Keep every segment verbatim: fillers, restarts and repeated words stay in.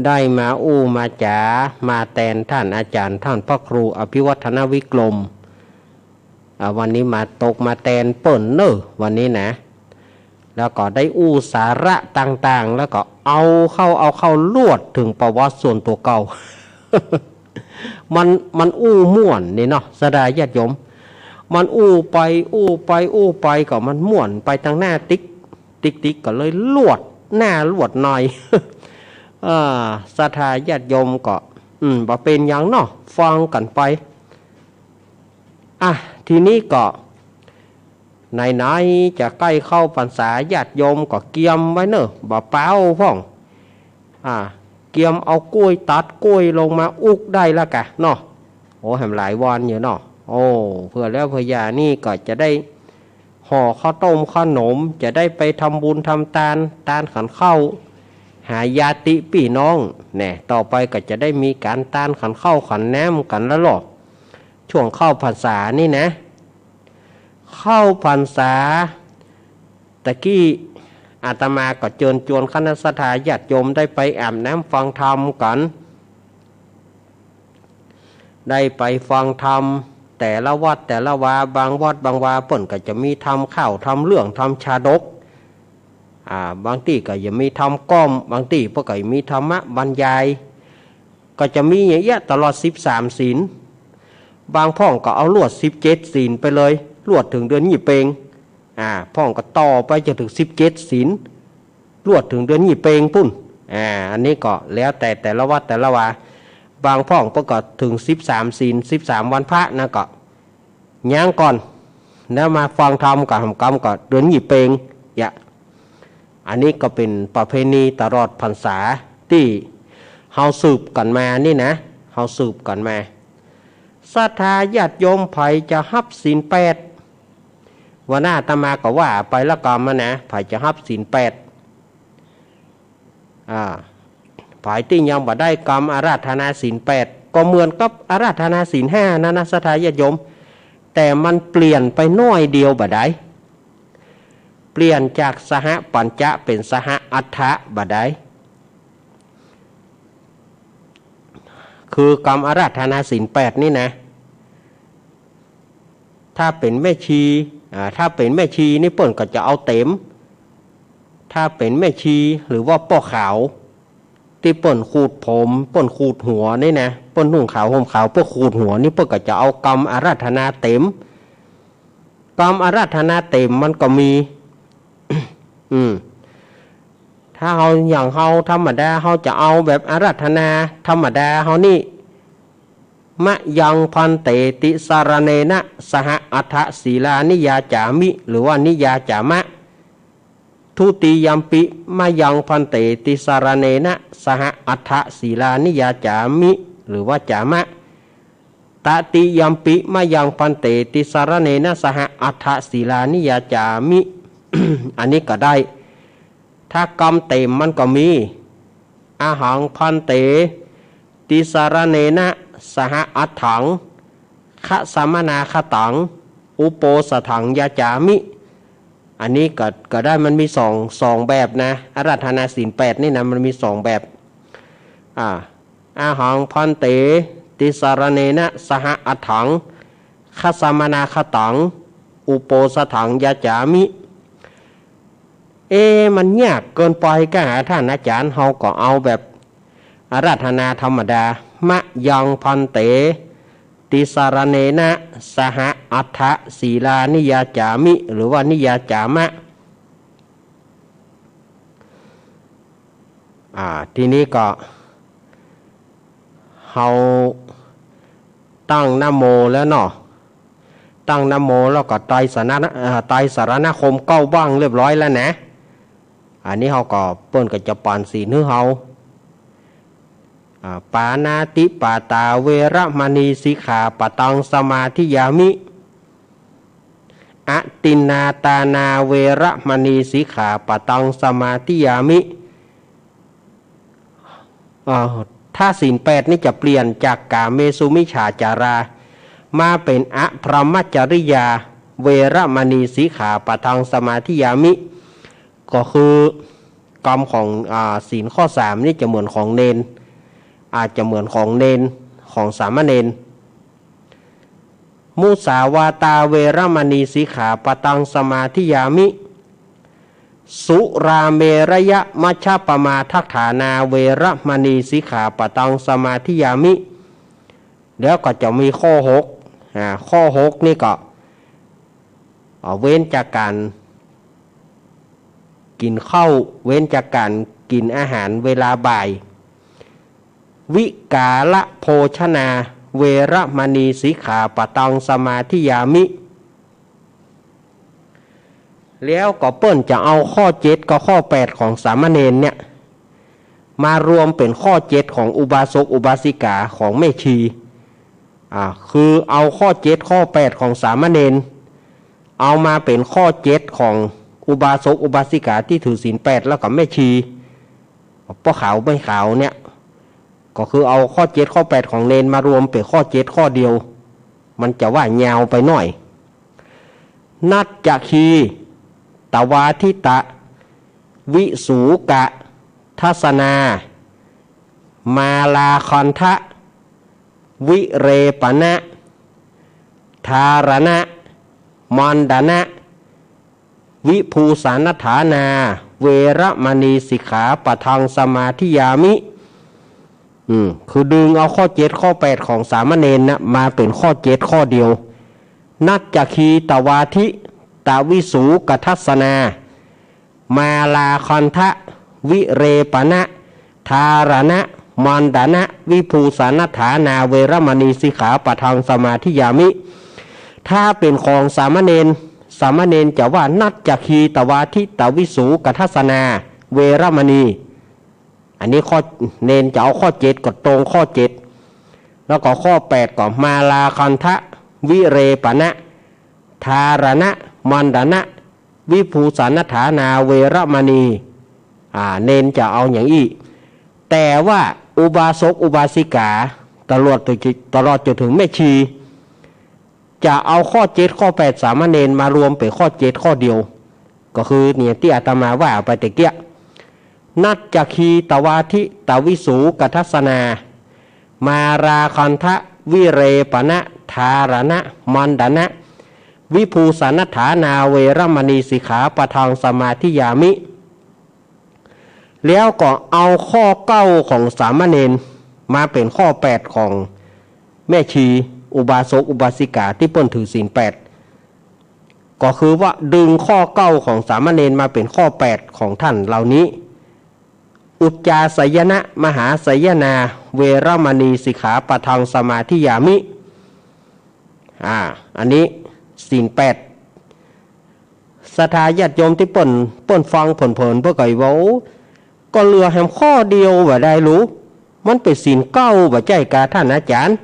ได้มาอู้มาจ๋า มาแตนต้านอาจ๋ารย์ต้านพระครูอภิวัฒนวิกรม อ่า วันนี้มาตกมาแตนเปิ้นเน่อ วันนี้นะ แล้วก็ได้อู้สาระต่างๆ แล้วก็เอาเข้า เอาเข้าลวดเถิงประวัติส่วนตั๋วเก่า มัน มันอู้ม่วนนี่เนาะ ศรัทธาญาติโยม มันอู้ไป อู้ไป อู้ไป ก็มันม่วนไปตังหน้าติ๊ก ติ๊กๆ ก็เลยลวดหน้าลวดใน เอ่อ ศรัทธาญาติโยมก็ อืม บ่เป๋นหยังเนาะ ฟังกั๋นไป อ่ะ ทีนี้ก็ ไหนๆ จะใก้เข้าพรรษา ญาติโยมก็เกียมไว้เน่อ บ่าเป๋าพ่อง อ่า เกียมเอาก้วยตัดก้วยลงมาอุกได้ละกะเนาะ โอ้ แหมหลายวันอยู่เนาะ โอ้ เปื้อแล้วเปื้อหย่านี่ก็จะได้ห่อข้าวต้มขนม จะได้ไปทำบุญทำตาน ตานขันข้าว หาญาติปี้น้อง แน่ ต่อไปก็จะได้มีก๋านตานขันข้าวขันน้ำกั๋นแล้วลอ ช่วงเข้าพรรษานี่นะ เข้าพรรษา ตะกี้อาตมาก็เจิญจวนคณะศรัทธาญาติโยมได้ไปอาบน้ำฟังธรรมกั๋น ได้ไปฟังธรรมแต่ละวัดแต่ละวา บางวัดบางวาเปิ้นก็จะมีธรรมค่าว ธรรมเรื่อง ธรรมชาดก อ่า บางตี้ก็จะมีธรรมก้อม บางตี้เปิ้นก็มีธรรมบรรยาย ก็จะมีอย่างเงี้ยตลอดสิบสามศีล บางพ่องก็เอาลวดสิบเจ็ดศีลไปเลย ลวดเถิงเดือนยี่เปง อ่า พ่องก็ต่อไปจนเถิงสิบเจ็ดศีล ลวดเถิงเดือนยี่เปงปู๊น อ่า อันนี้ก็แล้วแต่แต่ละวัดแต่ละวา บางพ่องเปิ้นก็เถิงสิบสามศีล สิบสามวันพระนะ ก็ ยังก่อน แล้วมาฟังธรรมก็หำกำก็เดือนยี่เปง ยะ อันนี้ก็เป๋นประเพณีตลอดพรรษาตี้เฮาสืบกั๋นมานี่นะ เฮาสืบกั๋นมา ศรัทธาญาติโยมใผจะฮับศีลแปด วันหน้าอาตมาก็ว่าไปละกำอะนะ ใผจะฮับศีลแปด อ่า ใผตี้ยังบ่ได้กำอาราธนาศีลแปด ก็เหมือนกับอาราธนาศีลห้านั่นนะ ศรัทธาญาติโยม แต่มันเปลี่ยนไปน้อยเดียวบ่าใด เปลี่ยนจากสหปัญจะเป๋นสหอัฏฐะบ่าใด คือกำอาราธนาศีลแปดนี่นะ ถ้าเป๋นแม่ชี อ่า ถ้าเป๋นแม่ชีนี่เปิ้นก็จะเอาเต๋ม ถ้าเป๋นแม่ชีหรือว่าป้อขาว ตี้เปิ้นขูดผม เปิ้นขูดหัวนี่นะ เปิ้นนุ่งขาวห่มขาว เปิ้นขูดหัวนี่ เปิ้นก็จะเอากำอาราธนาเต๋ม กำอาราธนาเต๋มมันก็มี อืม ถ้าเฮา อย่างเฮาธรรมดา เฮาจะเอาแบบอาราธนาธรรมดาเฮานี่ มะยังภันเต ติสรเณนะ สหอัฏฐะสีลานิยาจามิ หรือว่านิยาจามะ ทุติยัมปิ มะยังภันเต ติสรเณนะ สหอัฏฐะสีลานิยาจามิ หรือว่าจามะ ตติยัมปิ มะยังภันเต ติสรเณนะ สหอัฏฐะสีลานิยาจามิ อันนี้ก็ได้ ถ้ากำเต๋มมันก็มี อะหังภันเต ติสรเณนะ สหอัฏฐัง คสมนาคตัง อุโปสถังยาจามิ อันนี้ก็ ก็ได้ มันมีสอง สองแบบนะ อาราธนาศีลแปดนี่นะ มันมีสองแบบ อ่า อะหังภันเต ติสรเณนะ สหอัฏฐัง คสมนาคตัง อุโปสถังยาจามิ เอ๊ะ มันยากเกินไปก้าท่านอาจ๋ารย์ เฮาก็เอาแบบอาราธนาธรรมดา มะยังภันเต ติสรเณนะ สหอัฏฐะสีลานิยาจามิ หรือว่านิยาจามะ อ่า ทีนี้ก็ เฮาตั้งนะโมแล้วเนาะ ตั้งนะโมแล้วก็ไตรสรณะ เอ่อ ไตรสรณคมน์เก้าบ้างเรียบร้อยแล้วนะ อันนี้เฮาก็ เปิ้นก็จะป๋านศีลหื้อเฮา อ่า ปาณาติปาตาเวระมณีสิกขาปะตังสมาธิยามิ อทินนาทานาเวระมณีสิกขาปะตังสมาธิยามิ อ่า ถ้าศีลแปดนี่จะเปลี่ยนจากกาเมสุมิจฉาจารา มาเป๋นอะพรหมจริยา เวระมณีสิกขาปะทังสมาธิยามิ ก็คือ กรรมของ อ่า ศีลข้อสามนี่จะเหมือนของเณร อาจจะเหมือนของเณร ของสามเณร มุสาวาตาเวระมณีสิกขาปะตังสมาธิยามิ สุราเมรยมัชฌัปปมาทัฏฐานาเวระมณีสิกขาปะตังสมาธิยามิ แล้วก็จะมีข้อหก อ่า ข้อหกนี่ก็ อ่า เว้นจากการกิ๋นข้าว เว้นจากการกิ๋นอาหารเวลาบ่าย วิกาลโภชนาเวระมณีสิกขาปะตังสมาธิยามิ แล้วก็เปิ้นจะเอาข้อเจ็ดกับข้อแปดของสามเณรเนี่ย มารวมเป๋นข้อเจ็ดของอุบาสกอุบาสิกาของแม่ชี อ่า คือเอาข้อเจ็ดข้อแปดของสามเณร เอามาเป๋นข้อเจ็ดของอุบาสกอุบาสิกาตี้ถือศีลแปดแล้วก็แม่ชี ป้อขาวแม่ขาวเนี่ย ก็คือเอาข้อเจ็ดข้อแปดของเณรมารวมเป๋นข้อเจ็ดข้อเดียว มันจะว่ายาวไปหน่อย นัจจคีตวาทิตวิสูกทัสสนา มาลาคันทะ วิเรปณะ ทารณะ มณฑนะ วิภูสานัฏฐานา เวระมณีสิกขาปะทังสมาธิยามิ อืม คือดึงเอาข้อเจ็ดข้อแปดของสามเณรนะ มาเป๋นข้อเจ็ดข้อเดียว นัจจคีตวาทิตวิสูกทัสสนา มาลาคันทะ วิเรปณะ ทารณะ มณฑนะ วิภูสานัฏฐานา เวระมณีสิกขาปะทังสมาธิยามิ ถ้าเป๋นของสามเณร สามเณรจะว่า นัจจคีตวาทิตวิสูกทัสสนา เวระมณี อันนี้ข้อ เณรจะเอาข้อเจ็ดก็ตรงข้อเจ็ด แล้วก็ข้อแปดก็ มาลาคันทะ วิเรปณะ ทารณะ มณฑนะ วิภูสานัฏฐานา เวระมณี อ่า เณรจะเอาอย่างอี้ แต่ว่าอุบาสกอุบาสิกา ตลอด ตลอดจนถึงแม่ชี จะเอาข้อเจ็ดข้อแปดสามเณรมารวมเป๋นข้อเจ็ดข้อเดียว ก็คือเนี่ยตี้อาตมาว่าไปตะเกียะ นัจจคีตวาทิตวิสูกทัสสนา มาลาคันทะ วิเรปณะ ทารณะ มณฑนะ วิภูสานัฏฐานา เวระมณีสิกขาปะทังสมาธิยามิ แล้วก็เอาข้อเก้าของสามเณรมาเป๋นข้อแปดของแม่ชี อุบาสกอุบาสิกาตี้เปิ้นถือศีลแปด ก็คือว่าดึงข้อเก้าของสามเณรมาเป๋นข้อแปดของต้านเหล่านี้ อุจจาสยนะ มหาสยนา เวระมณีสิกขาปะทังสมาธิยามิ อ่า อันนี้ศีลแปด ศรัทธาญาติโยมตี้เปิ้น เปิ้นฟังเผินๆ เปิ้นก็ว่า โอ้ ก็เหลือแหมข้อเดียวบ่ได้หรือ มันเป๋นศีลเก้าบ่ใจ้กาต้านอาจ๋ารย์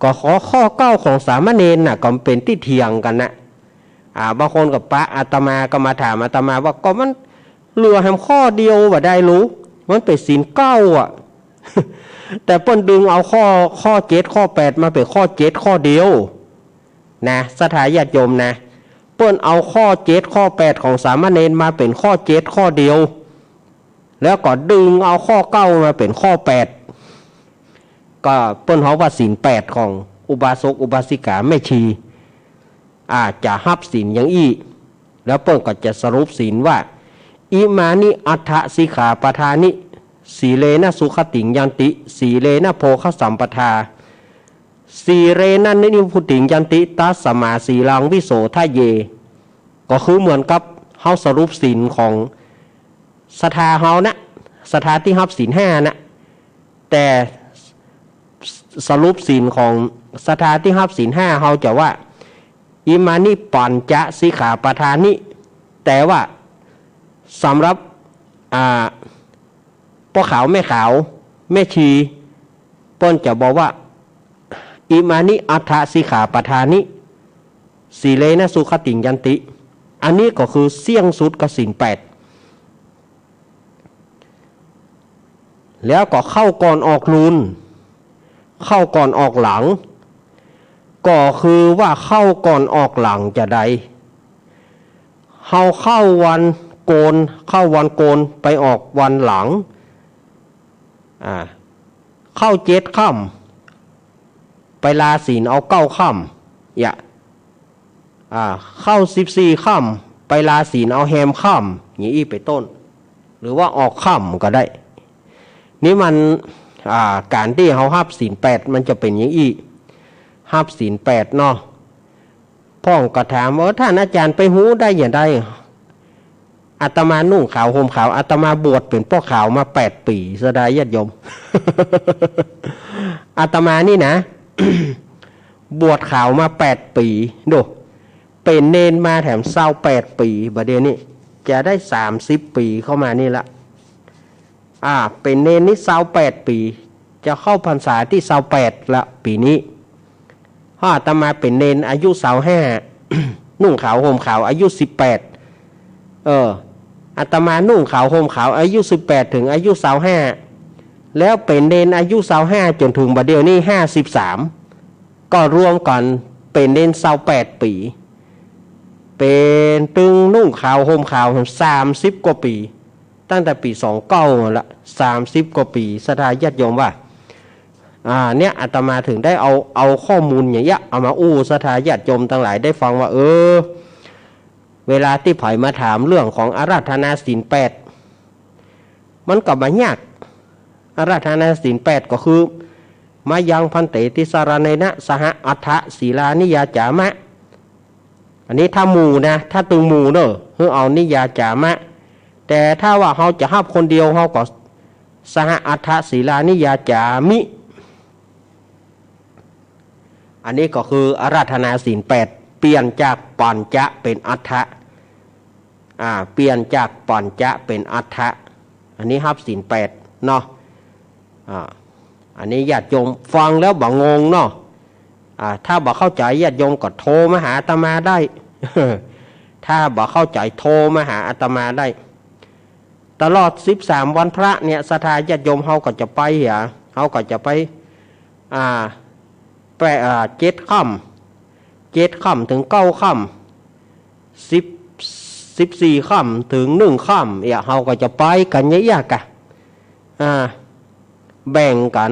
ก็ขอข้อเก้าของสามเณรน่ะ ก็เป๋นตี้เถียงกั๋นน่ะ อ่า บางคนก็ปะอาตมาก็มาถามอาตมาว่า ก็มันเหลือแหมข้อเดียวบ่ได้หรือ มันเป๋นศีลเก้าอะ แต่เปิ้นดึงเอาข้อ ข้อเจ็ดข้อแปดมาเป๋นข้อเจ็ดข้อเดียว นะ ศรัทธาญาติโยมนะ เปิ้นเอาข้อเจ็ดข้อแปดของสามเณรมาเป๋นข้อเจ็ดข้อเดียว แล้วก็ดึงเอาข้อเก้ามาเป๋นข้อแปด ก็เปิ้นฮ้องว่าศีลแปดของอุบาสกอุบาสิกาแม่ชี อาจจะฮับศีลอย่างอี้ แล้วเปิ้นก็จะสรุปศีลว่า อิมานิอัฏฐสิกขาปะทานิ สีเลนะสุขติงยันติ สีเลนะโภคสัมปทา สีเลนะนิพพุติงยันติ ตัสมาสีลังวิโสทะเย ก็คือเหมือนกับเฮาสรุปศีลของศรัทธาเฮานะ ศรัทธาตี้ฮับศีลห้านะ แต่สรุปศีลของศรัทธาตี้ฮับศีลห้าเฮาจะว่า อิมานิปัญจสิกขาปะทานิ แต่ว่าสำหรับ อ่า ป้อขาวแม่ขาว แม่ชี เปิ้นจะบอกว่า อิมานิอัฏฐสิกขาปะทานิ สีเลนะสุขติงยันติ อันนี้ก็คือเสี้ยงสุดกับศีลแปด แล้วก็เข้าก่อนออกลุน เข้าก่อนออกหลัง ก็คือว่าเข้าก่อนออกหลังจาใด เฮาเข้าวัน โกน เข้าวันโกนไปออกวันหลัง อ่า เข้าเจ็ดค่ำ ไปลาศีลเอาเก้าค่ำ เยียะ อ่า เข้าสิบสี่ค่ำ ไปลาศีลเอาแฮมค่ำ อย่างอี้เป๋นต้น หรือว่าออกค่ำก็ได้ นี่มัน อ่า ก๋านตี้เฮาฮับศีลแปดมันจะเป๋นอย่างอี้ ฮับศีลแปดเนาะ พ่องก็ถามว่า "ท่านอาจารย์ไปฮู้ได้อย่างใด" อาตมานุ่งขาวห่มขาว อาตมาบวชเป๋นป้อขาวมาแปดปี๋ ศรัทธาญาติโยม อาตมานี่นะ บวชขาวมาแปดปี๋ ดู เป๋นเณรมาแถมซาวแปดปี๋ บ่าเดี่ยวนี้จะได้สามสิบปี๋เข้ามานี่ละ อ่า เป๋นเณรนี่ซาวแปดปี๋ จะเข้าพรรษาตี้ซาวแปดละปี๋นี้ เพราะอาตมาเป๋นเณรอายุซาวห้า นุ่งขาวห่มขาวอายุสิบแปด เออ อาตมานุ่งขาวห่มขาวอายุสิบแปด เถิงอายุซาวห้า แล้วเป๋นเณรอายุซาวห้า จ๋นเถิงบ่าเดี่ยวนี้ห้าสิบสาม ก็รวมกั๋นเป๋นเณรซาวแปดปี๋ เป๋นตึงนุ่งขาวห่มขาวสามสิบกว่าปี๋ ตั้งแต่ปี๋สองเก้ามาละ สามสิบกว่าปี๋ ศรัทธาญาติโยมว่า อ่า เนี่ย อาตมาเถิงได้เอา เอาข้อมูลอย่างเงี้ย เอามาอู้ศรัทธาญาติโยมตังหลายได้ฟังว่า เออ เวลาตี้ใผมาถามเรื่องของอาราธนาศีลแปด มันก็บ่ยาก อาราธนาศีลแปดก็คือ "มายังภันเต ติสสะรเณนะ สหะ อัฏฐะ สีลานิยาจามะ" อันนี้ถ้าหมู่นะ ถ้าตึงหมู่เน่อ หื้อเอานิยาจามะ แต่ถ้าว่าเฮาจะฮับคนเดียว เฮาก็ "สหะ อัฏฐะ สีลานิยาจามิ" อันนี้ก็คืออาราธนาศีลแปด เปลี่ยนจากปัญจะเป๋นอัฏฐะ อ่า เปลี่ยนจากปัญจะเป๋นอัฏฐะ อันนี้ฮับศีลแปดเนาะ อ่า อันนี้ญาติโยมฟังแล้วบ่งงเนาะ อ่า ถ้าบ่เข้าใจ๋ญาติโยมก็โทรมาหาอาตมาได้ ถ้าบ่เข้าใจ๋โทรมาหาอาตมาได้ ตลอดสิบสามวันพระเนี่ย ศรัทธาญาติโยมเฮาก็จะไปเหีย เฮาก็จะไป อ่า แปด อ่า เจ็ดค่ำ เจ็ดค่ำเถิงเก้าค่ำ สิบ สิบสี่ค่ำเถิงหนึ่งค่ำ เหีย เฮาก็จะไปกั๋นเยียะๆ กะ อ่า แบ่งกั๋น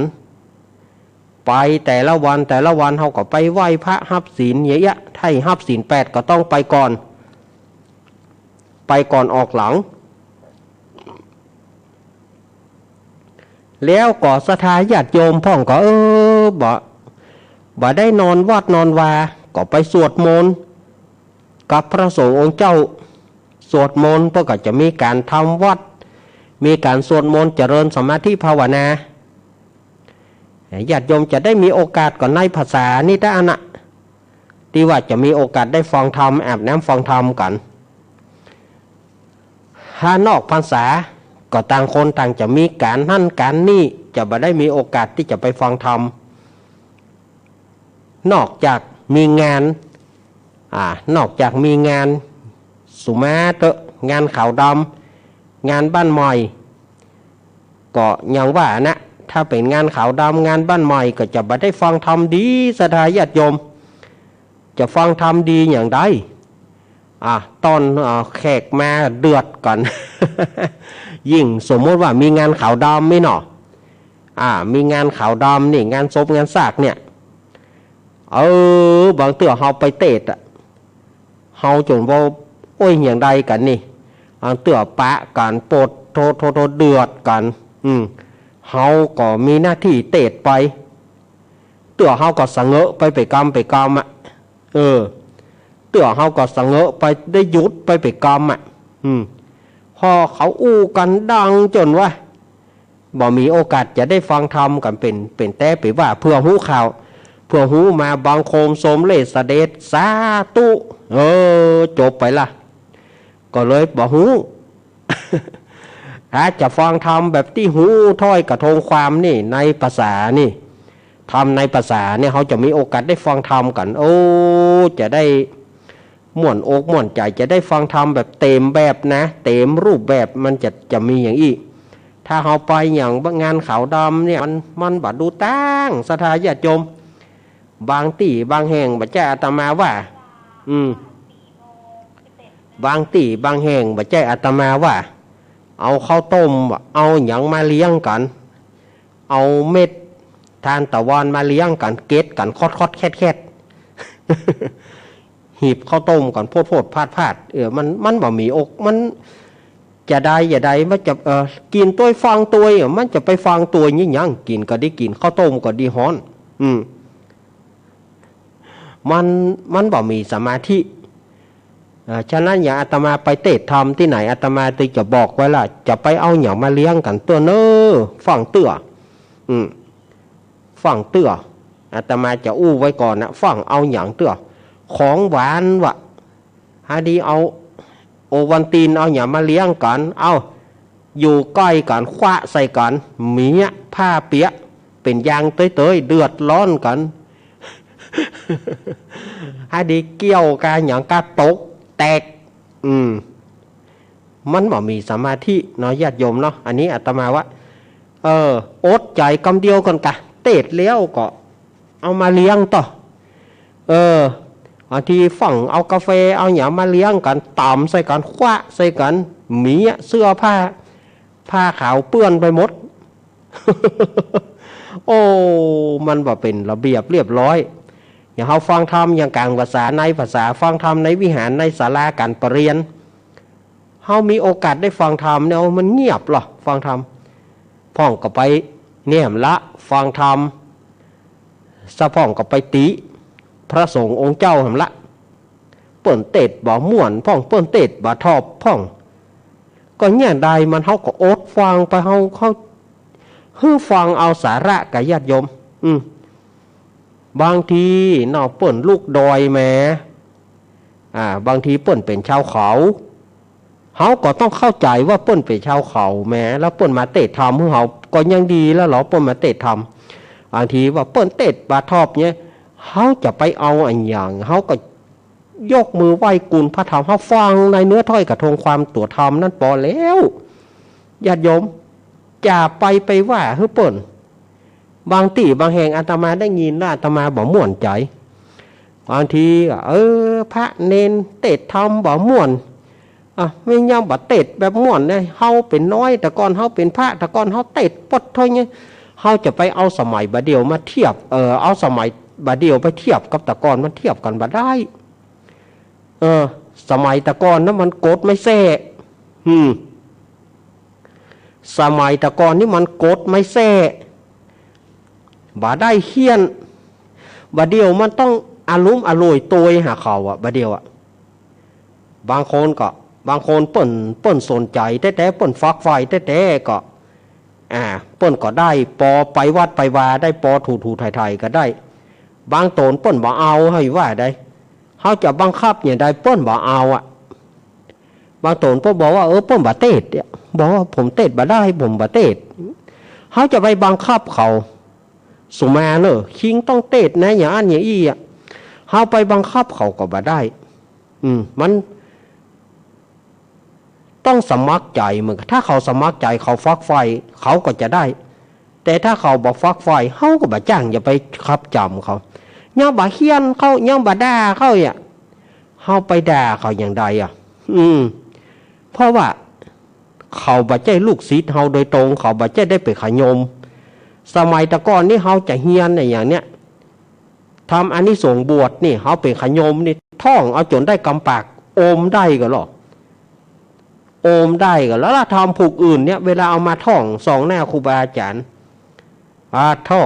ไปแต่ละวัน แต่ละวันเฮาก็ไปไหว้พระฮับศีลเยียะๆ ถ้าฮับศีลแปดก็ต้องไปก่อน ไปก่อนออกหลัง แล้วก็ศรัทธาญาติโยมพ่องก็ เออ บ่ บ่ได้นอนวัดนอนวา ก็ไปสวดมนต์กับพระสงฆ์องค์เจ้า สวดมนต์ เปิ้นก็จะมีก๋านทำวัตร มีก๋านสวดมนต์เจริญสมาธิภาวนา ญาติโยมจะได้มีโอกาสก็ในพรรษานี่เต้าอั้นนะ ตี้ว่าจะมีโอกาสได้ฟังธรรม อาบน้ำฟังธรรมกั๋น ถ้านอกพรรษาก็ต่างคนต่างจะมีก๋านหั้นก๋านนี่ จะบ่ได้มีโอกาสตี้จะไปฟังธรรม นอกจากมีงาน อ่า นอกจากมีงาน สุมาเต๊อะ งานขาวดำ งานบ้านใหม่ ก็อย่างว่านะ ถ้าเป๋นงานขาวดำ งานบ้านใหม่ ก็จะบ่ได้ฟังธรรมดี ศรัทธาญาติโยม จะฟังธรรมดีอย่างใด อ่ะ ต้อน อ่า แขกมาเดือดกั๋น ยิ่งสมมติว่ามีงานขาวดำนี่เนาะ อ่า มีงานขาวดำนี่ งานศพงานซากเนี่ย เออ บางเตื้อเฮาไปเตศน์อะ เฮาจ๋นว่า โอ้ย อย่างใดกั๋นนี่ บางเตื้อปะกั๋น ปดโท โท โท เดือดกั๋น อืม เฮาก็มีหน้าตี้เตศน์ไป เตื้อเฮาก็สะเงอะไปเป๋นกำเป๋นกำอะ เออ เตื้อเฮาก็สะเงอะไป ได้หยุดไปเป๋นกำอะ อืม พอเขาอู้กั๋นดังจ๋นว่า บ่มีโอกาสจะได้ฟังธรรมกั๋น เป๋น เป๋นแต๊เป๋นว่า เปื้อฮู้ข่าว เปื้อฮู้มาบังคมสมเร็จเสด็จ สาธุ เออ จบไปละ ก็เลยบ่ฮู้ ถ้าจะฟังธรรมแบบตี้ฮู้ถ้อยกระทงความนี่ ในภาษานี่ ธรรมในภาษาเนี่ย เฮาจะมีโอกาสได้ฟังธรรมกั๋น โอ้ จะได้ม่วนอกม่วนใจ๋ จะได้ฟังธรรมแบบเต๋มแบบนะ เต๋มรูปแบบ มันจะ จะมีอย่างอี้ ถ้าเฮาไปอย่างงานขาวดำเนี่ย มัน มันบ่ดูตั้ง ศรัทธาญาติโยม บางตี้บางแห่ง บ่ใจ้อาตมาว่า อืม บางตี้บางแห่ง บ่ใจ้อาตมาว่า เอาข้าวต้ม เอาหยังมาเลี้ยงกั๋น เอาเม็ดทานตะวันมาเลี้ยงกั๋น เกล็ดกั๋น คอดๆ แคดๆ หีบข้าวต้มกั๋น โพดๆ พาดๆ เออ มัน มันบ่มีอก มันจะใดจะใด มันจะ เออ กิ๋นตวยฟังตวย เออ มันจะไปฟังตวยนี่หยัง กิ๋นก็ดีกิ๋น ข้าวต้มก็ดีฮ้อน อืม มัน มันบ่มีสมาธิ เอ่อ ฉะนั้นอย่างอาตมาไปเตสน์ธรรมตี้ไหน อาตมาตึงจะบอกไว้ละ จะไปเอาหยังมาเลี้ยงกั๋นเตื้อเน่อ ฟังเตื้อ อืม ฟังเตื้อ อาตมาจะอู้ไว้ก่อนนะ ฟังเอาหยังเตื้อ ของหวานวะ หาดีเอาโอวัลติน เอาหยังมาเลี้ยงกั๋น เอา อยู่ใก้กั๋น คว้าใส่กั๋น เมี้ยผ้าเปียะ เป๋นยางเต๊ยๆ เดือดร้อนกั๋น หาดีเกี่ยวกาหยังกาตกแตก อืม มันบ่มีสมาธิเนาะ ญาติโยมเนาะ อันนี้อาตมาว่า เออ อดใจ๋กำเดียวก่อนกะ เตสน์แล้วก็ เอามาเลี้ยงต่อ เออ บางทีฟั่งเอากาแฟเอาหยังมาเลี้ยงกั๋น ต๋ำใส่กั๋น คว้าใส่กั๋น เมี้ยเสื้อผ้า ผ้าขาวเปื้อนไปหมด โอ้ มันบ่เป๋นระเบียบเรียบร้อย อย่างเฮาฟังธรรมอย่างก๋างภาษาในภาษา ฟังธรรมในวิหารในศาลาก๋านประเรียน เฮามีโอกาสได้ฟังธรรมเนี่ย มันเงียบเหรอ ฟังธรรม พ่องก็ไปเนี่ยแหมละ ฟังธรรม สะพ่องก็ไปติ พระสงฆ์องค์เจ้าแหมละ เปิ้นเตสน์บ่ม่วนพ่อง เปิ้นเตสน์บ่ชอบพ่อง ก็เนี่ยใดมัน เฮาก็อดฟังไป เฮา เฮา หื้อฟังเอาสาระก่ะญาติโยม อืม บางทีเนาะ เปิ้นลูกดอยแหม อ่า บางทีเปิ้นเป๋นชาวเขา เฮาก็ต้องเข้าใจ๋ว่าเปิ้นเป๋นชาวเขาแหม แล้วเปิ้นมาเตสน์ธรรมหื้อเฮา ก็ยังดีแล้วเหรอ เปิ้นมาเตสน์ธรรม บางทีว่าเปิ้นเตสน์บ่ชอบเนี่ย เฮาจะไปเอาอะหยัง เฮาก็ยกมือไหว้กุณพระธรรม เฮาฟังในเนื้อถ้อยกระทงความตั๋วธรรมนั้นปอแล้ว ญาติโยม จะไป ไปว่าหื้อเปิ้น บางตี้บางแห่งอาตมาได้ยินแล้วอาตมาบ่ม่วนใจ๋ บางทีก็ เออ พระเณรเตสน์ธรรมบ่ม่วน อ่ะ แม่นยังบ่เตสน์แบบม่วนเนี่ย เฮาเป๋นน้อย แต่ก่อนเฮาเป๋นพระ แต่ก่อนเฮาเตสน์ปดเท่านี้ เฮาจะไปเอาสมัยบ่าเดี่ยวมาเทียบ เออ เอาสมัยบ่าเดี่ยวไปเทียบกับแต่ก่อน มันเทียบกั๋นบ่ได้ เออ สมัยแต่ก่อนนะมันกดไม้แส้ อืม สมัยแต่ก่อนนี่มันกดไม้แส้ บ่ได้เฆี่ยน บ่าเดี่ยวมันต้องอะลุ้มอล่วยตวยหาเขาอะ บ่าเดี่ยวอะ บางคนก็ บางคนเปิ้น เปิ้นสนใจ๋แต๊ๆ เปิ้นฝักใฝ่แต๊ๆ ก็ อ่า เปิ้นก็ได้ปอไปวัดไปวา ได้ปอถูๆ ไถ่ๆ ก็ได้ บางต๋นเปิ้นบ่เอา หื้อว่าใด เฮาจะบังคับอย่างใด เปิ้นบ่เอาอะ บางต๋นเปิ้นบอกว่า เออ เปิ้นบ่เตสน์เนี่ย บอกว่า ผมเตสน์บ่ได้ ผมบ่เตสน์ เฮาจะไปบังคับเขา สุมาเน่อ คิงต้องเตสน์นะ อย่างอั้นอย่างอี้อะ เฮาไปบังคับเขาก็บ่ได้ อืม มันต้องสมัครใจ๋เหมือนกั๋น ถ้าเขาสมัครใจ๋ เขาฝักใฝ่ เขาก็จะได้ แต่ถ้าเขาบ่ฝักใฝ่ เฮาก็บ่จ้าง อย่าไปขับจ๋ำเขา ยังบ่เฆี่ยนเขา ยังบ่ด่าเขาอะ เฮาไปด่าเขาอย่างใดอะ อืม เพราะว่าเขาบ่ใจ้ลูกศิษย์เฮาโดยตรง เขาบ่ใจ้ได้ไปขยม สมัยแต่ก่อนนี่เฮาจะเฮียนเนี่ย อย่างเนี้ย ทำอานิสงส์บวชนี่ เฮาไปขยมนี่ ท่องเอาจ๋นได้กำปาก อมได้ก่อเหรอ อมได้ก่อ แล้วละธรรมผูกอื่นเนี่ย เวลาเอามาท่องส่องหน้าครูบาอาจ๋ารย์ อาท่อ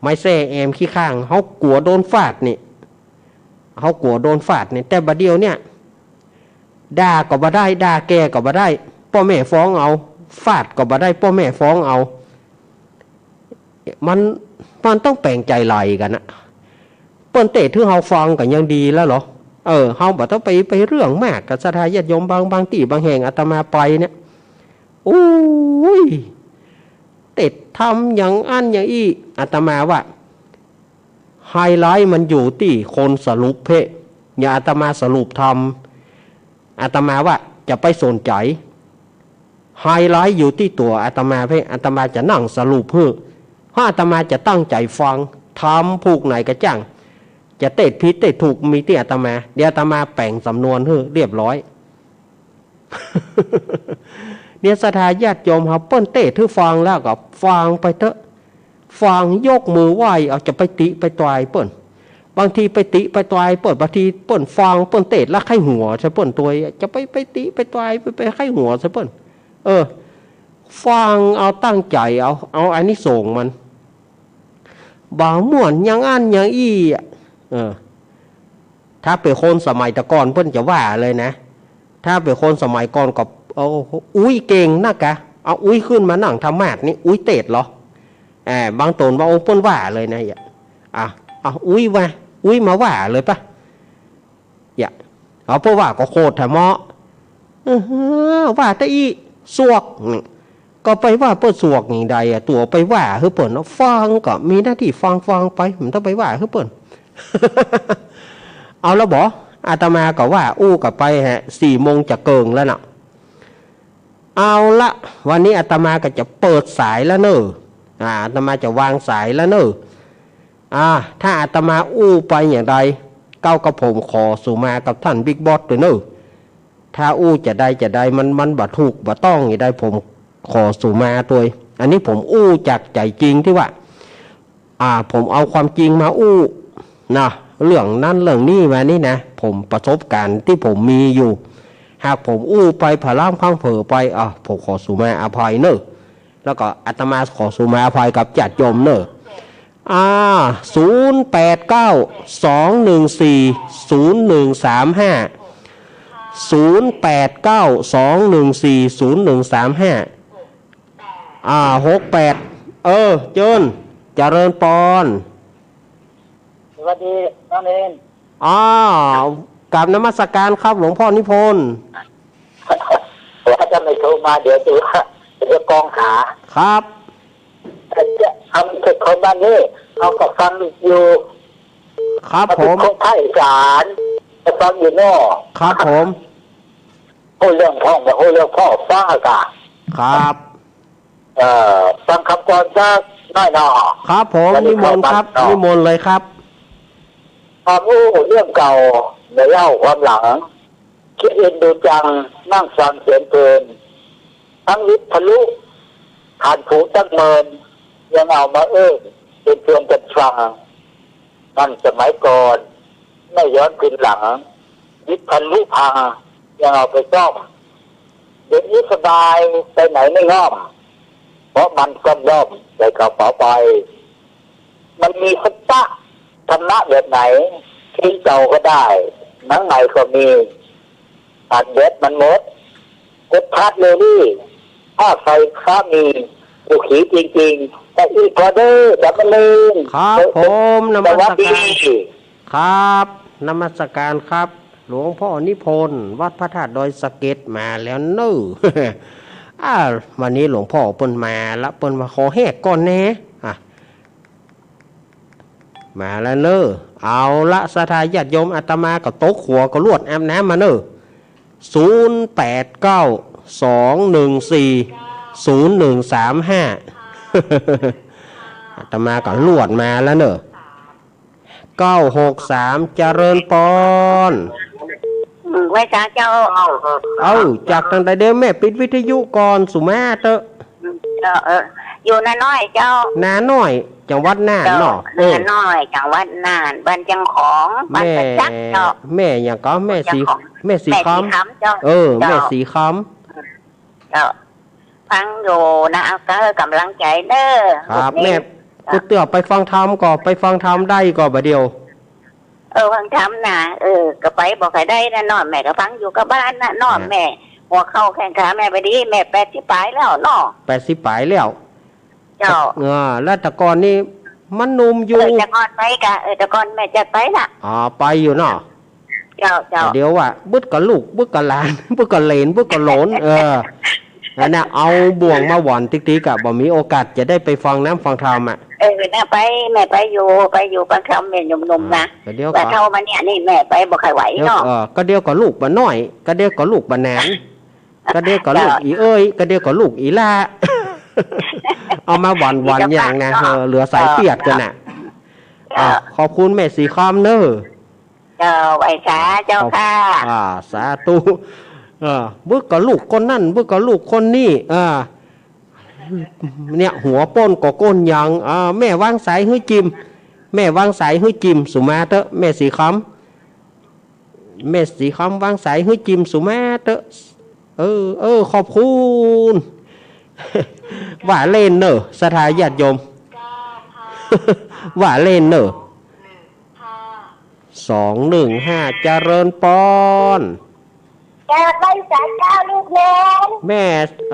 ไม้แส้แอมขี้ข้าง เฮากั๋วโดนฟาดนี่ เฮากั๋วโดนฟาดนี่ แต่บ่าเดี่ยวเนี่ย ด่าก็บ่ได้ ด่าแก่ก็บ่ได้ ป้อแม่ฟ้องเอา ฟาดก็บ่ได้ ป้อแม่ฟ้องเอา มัน มันต้องแป๋งใจ๋ไหลกั๋นนะ เปิ้นเตสน์หื้อเฮาฟังก็ยังดีแล้วเหรอ เออ เฮาบ่ต้องไป ไปเรื่องมากกับศรัทธาญาติโยม บาง บางตี้บางแห่งอาตมาไปเนี่ย โอ้ย เตสน์ธรรมอย่างอั้นอย่างอี้ อาตมาว่า ไฮไลท์มันอยู่ตี้คนสรุปเพ่ อย่างอาตมาสรุปธรรม อาตมาว่าจะไปสนใจ๋ ไฮไลท์อยู่ตี้ตั๋วอาตมาเพ่ อาตมาจะนั่งสรุปหื้อ เพราะอาตมาจะตั้งใจ๋ฟัง ธรรมผูกไหนก็จ้าง จะเตศน์ผิดเตศน์ถูกมีตี้อาตมา เดี๋ยวอาตมาแป๋งสำนวนหื้อเรียบร้อย เนี่ยศรัทธาญาติโยมเฮาเปิ้นเตศน์หื้อฟังแล้วก็ฟังไปเต๊อะ ฟังยกมือไหว้ เอา จะไปติไปตวายเปิ้น บางทีไปติไปตวายเปิ้น บางทีเปิ้นฟังเปิ้นเตศน์แล้วใค่หัวใส่เปิ้นตวย จะไป ไปติไปตวาย ไป ไปใค่หัวใส่เปิ้น เออ ฟังเอาตั้งใจ๋เอา เอาอานิสงส์มัน บ่าม่วนอย่างอั้นอย่างอี้อะ เออ ถ้าเป๋นคนสมัยแต่ก่อนเปิ้นจะว่าเลยนะ ถ้าเป๋นคนสมัยก่อนก็ เอา อุ๊ยเก่งนักกะ เอาอุ๊ยขึ้นมานั่งธรรมาสน์นี่ อุ๊ยเตศน์เหรอ อ่า บางต๋นว่า โอ้ เปิ้นว่าเลยนะ อ่ะ อ่ะ เอาอุ๊ยว่า อุ๊ยมาว่าเลยปะ อย่า เอาเปิ้นว่าก็โขดแถมเหมาะ เออ ว่าแต่อี้สวกนี่ ก็ไปว่าเปิ้นสวกนี่ได้อะ ตั๋วไปว่าหื้อเปิ้นเนาะ ฟังก็มีหน้าตี้ฟัง ฟังไป บ่ต้องไปว่าหื้อเปิ้น เอาละบ่ อาตมาก็ว่าอู้กั๋นไปแหะ สี่โมงจะเกิ่งแล้วเนาะ เอาละ วันนี้อาตมาก็จะเปิดสายแล้วเน่อ อ่า อาตมาจะวางสายแล้วเน่อ อ่า ถ้าอาตมาอู้ไปอย่างใด เก้ากับผมขอสุมากับท่านบิ๊กบอสตวยเน่อ ถ้าอู้จะใดจะใด มัน มันบ่ถูกบ่ต้องอย่างใด ผมขอสุมาตวย อันนี้ผมอู้จากใจ๋จริงตี้ว่า อ่า ผมเอาความจริงมาอู้นะ เรื่องนั้นเรื่องนี้มานี่นะ ผมประสบการณ์ตี้ผมมีอยู่ หากผมอู้ไปผล้ำพลั้งเผลอไป อ่า ผมขอสุมาอภัยเน่อ แล้วก็อาตมาขอสุมาอภัยกับญาติโยมเน่อ อ่า ศูนย์แปดเก้า สองหนึ่งสี่ ศูนย์หนึ่งสามห้า ศูนย์แปดเก้า สองหนึ่งสี่ ศูนย์หนึ่งสามห้า อ่า หกแปด เออ เจิญ เจริญปอน สวัสดีน้องเนน อ้าว กราบนมัสการครับหลวงพ่อนิพนธ์ ว่าจะไม่โทรมา เดี๋ยวจะ เดี๋ยวกองหา ครับ แต่จะทำเสร็จคนบ้านนี้ เขาก็ฟังอยู่ ครับผม เขาเป็นคนภาคอีสาน ก็ฟังอยู่เนาะ ครับผม ฮู้เรื่องพ่อง บ่ฮู้เรื่องพ่อง ฟังอากาศ ครับ เอ่อ ฟังกำก่อนสักหน้อยเนาะ ครับผม วันนี้ นิมนต์ครับ เข้ามาเนาะ นิมนต์เลยครับ ความฮู้เรื่องเก่า บ่เย้าความหลัง คิดเอ็นดูจัง นั่งฟังเสียงเพลิน ทั้งวิทยุ ผ่านหูตั้งเมิน ยังเอามาเอิ้น เป็นเพื่อนกันฟัง นั่นสมัยก่อน ไม่ย้อนคืนหลัง วิทยุพัง ยังเอาไปซ่อม เดี๋ยวนี้สบาย ไปไหนไม่ง่อม เพราะมันซ่อมย่อม ใส่กระเป๋าไป มันมีสัจจะธรรมะแบบไหน ทิ้งเก่าก็ได้ หนังใหม่ก็มี ตัดแบตมันหมด กดชาร์จเร็วนี่ ถ้าไฟฟ้ามี สุขีจริงๆ แต่อีกออเดอร์ สามเณร ครับผม นมัสการ สวัสดี ครับ นมัสการครับ หลวงพ่อนิพนธ์ วัดพระธาตุดอยสะเก็ด มาแล้วเน่อ อ่า วันนี้หลวงพ่อเปิ้นมาละ เปิ้นมาขอแหกก่อนแน่ อ่ะ มาแล้วเน่อ เอาละ ศรัทธาญาติโยม อาตมาก็ตกขัวก็ลวดอาบน้ำมาเน่อ ศูนย์แปดเก้า สองหนึ่งสี่ ศูนย์หนึ่งสามห้า อาตมาก็ลวดมาแล้วเน่อ เก้าหกสาม เจริญปอน อืม ไหว้สาเจ้า เอ้า จากตังใดเด้อ แม่ปิดวิทยุก่อน สุมาเต๊อะ อืม เจ้า เออ อยู่นาน้อยเจ้า นาน้อย จังหวัดน่านเนาะ เจ้า เออ นาน้อย จังหวัดน่าน บ้านเจียงของ บ้าน แม่ ประจักษ์เจ้า แม่หยังก็ แม่สี เจียงของ แม่สีคำ แม่สีคำเจ้า เออ เจ้า แม่สีคำ เจ้า ฟังอยู่นะ เอา ก็กำลังใจ๋เน่อ ครับ ลูกนี้ แม่ เจ้า กูเตื้อไปฟังธรรมก็ ไปฟังธรรมได้ก็บ่าเดี่ยว เออ ฟังธรรมนะ เออ ก็ไปบ่ค่อยได้นะเนาะ แม่ก็ฟังอยู่กับบ้านนะเนาะ อ่ะ แม่ หัวเข่าแข้งขาแม่บ่ดี แม่แปดสิบป๋ายแล้วเนาะ แปดสิบป๋ายแล้ว เจ้า เออ แล้วแต่ก่อนนี่มันหนุ่มอยู่ เออ แต่ก่อนไปกะ เออ แต่ก่อนแม่จะไปละ อ๋อ ไปอยู่เนาะ เจ้า เจ้า แต่เดี๋ยวว่า บึดกับลูก บึดกับหลาน บึดกับเหลน บึดกับโหลน เออ นั่นน่ะ เอาบ่วงมาหว่อนติ๊กๆ อะ บ่มีโอกาสจะได้ไปฟังน้ำฟังธรรมอะ เออ น่ะ ไป แม่ไปอยู่ ไปอยู่ฟังธรรมแม่หนุ่มๆ นะ อ่า ก็เดี๋ยว ว่า ก่อน เฒ่ามาเนี่ยนี่แม่ไปบ่ค่อยไหวเนาะ เดี๋ยว เออ ก็เดี๋ยวก็ลูกบ่าน้อย ก็เดี๋ยวก็ลูกบ่าหนาน ก็เดี๋ยวก็ลูก เจ้า อีเอ้ย ก็เดี๋ยวก็ลูกอีหล้า เอามาหว่อนๆ อย่างนะ เออ เหลือสายเปียดกันน่ะ อ่า ขอบคุณแม่ศรีคำเน่อ เจ้า ไหว้สาเจ้า ขอบ ค่ะ อ่า สาธุ เออ บึกกับลูกคนนั้น บึกกับลูกคนนี้ อ่า เนี่ย หัวป้นก็ก้นยัง อ่า แม่วางสายหื้อจิม แม่วางสายหื้อจิมสุมาเต๊อะ แม่ศรีคำ แม่ศรีคำวางสายหื้อจิมสุมาเต๊อะ เออ เออ ขอบคุณ ว่าเล่นเน่อ ศรัทธาญาติโยม ว่าเล่นเน่อ สองหนึ่งห้า เจริญปอน กราบไหว้สาเจ้าลูกเนน แม่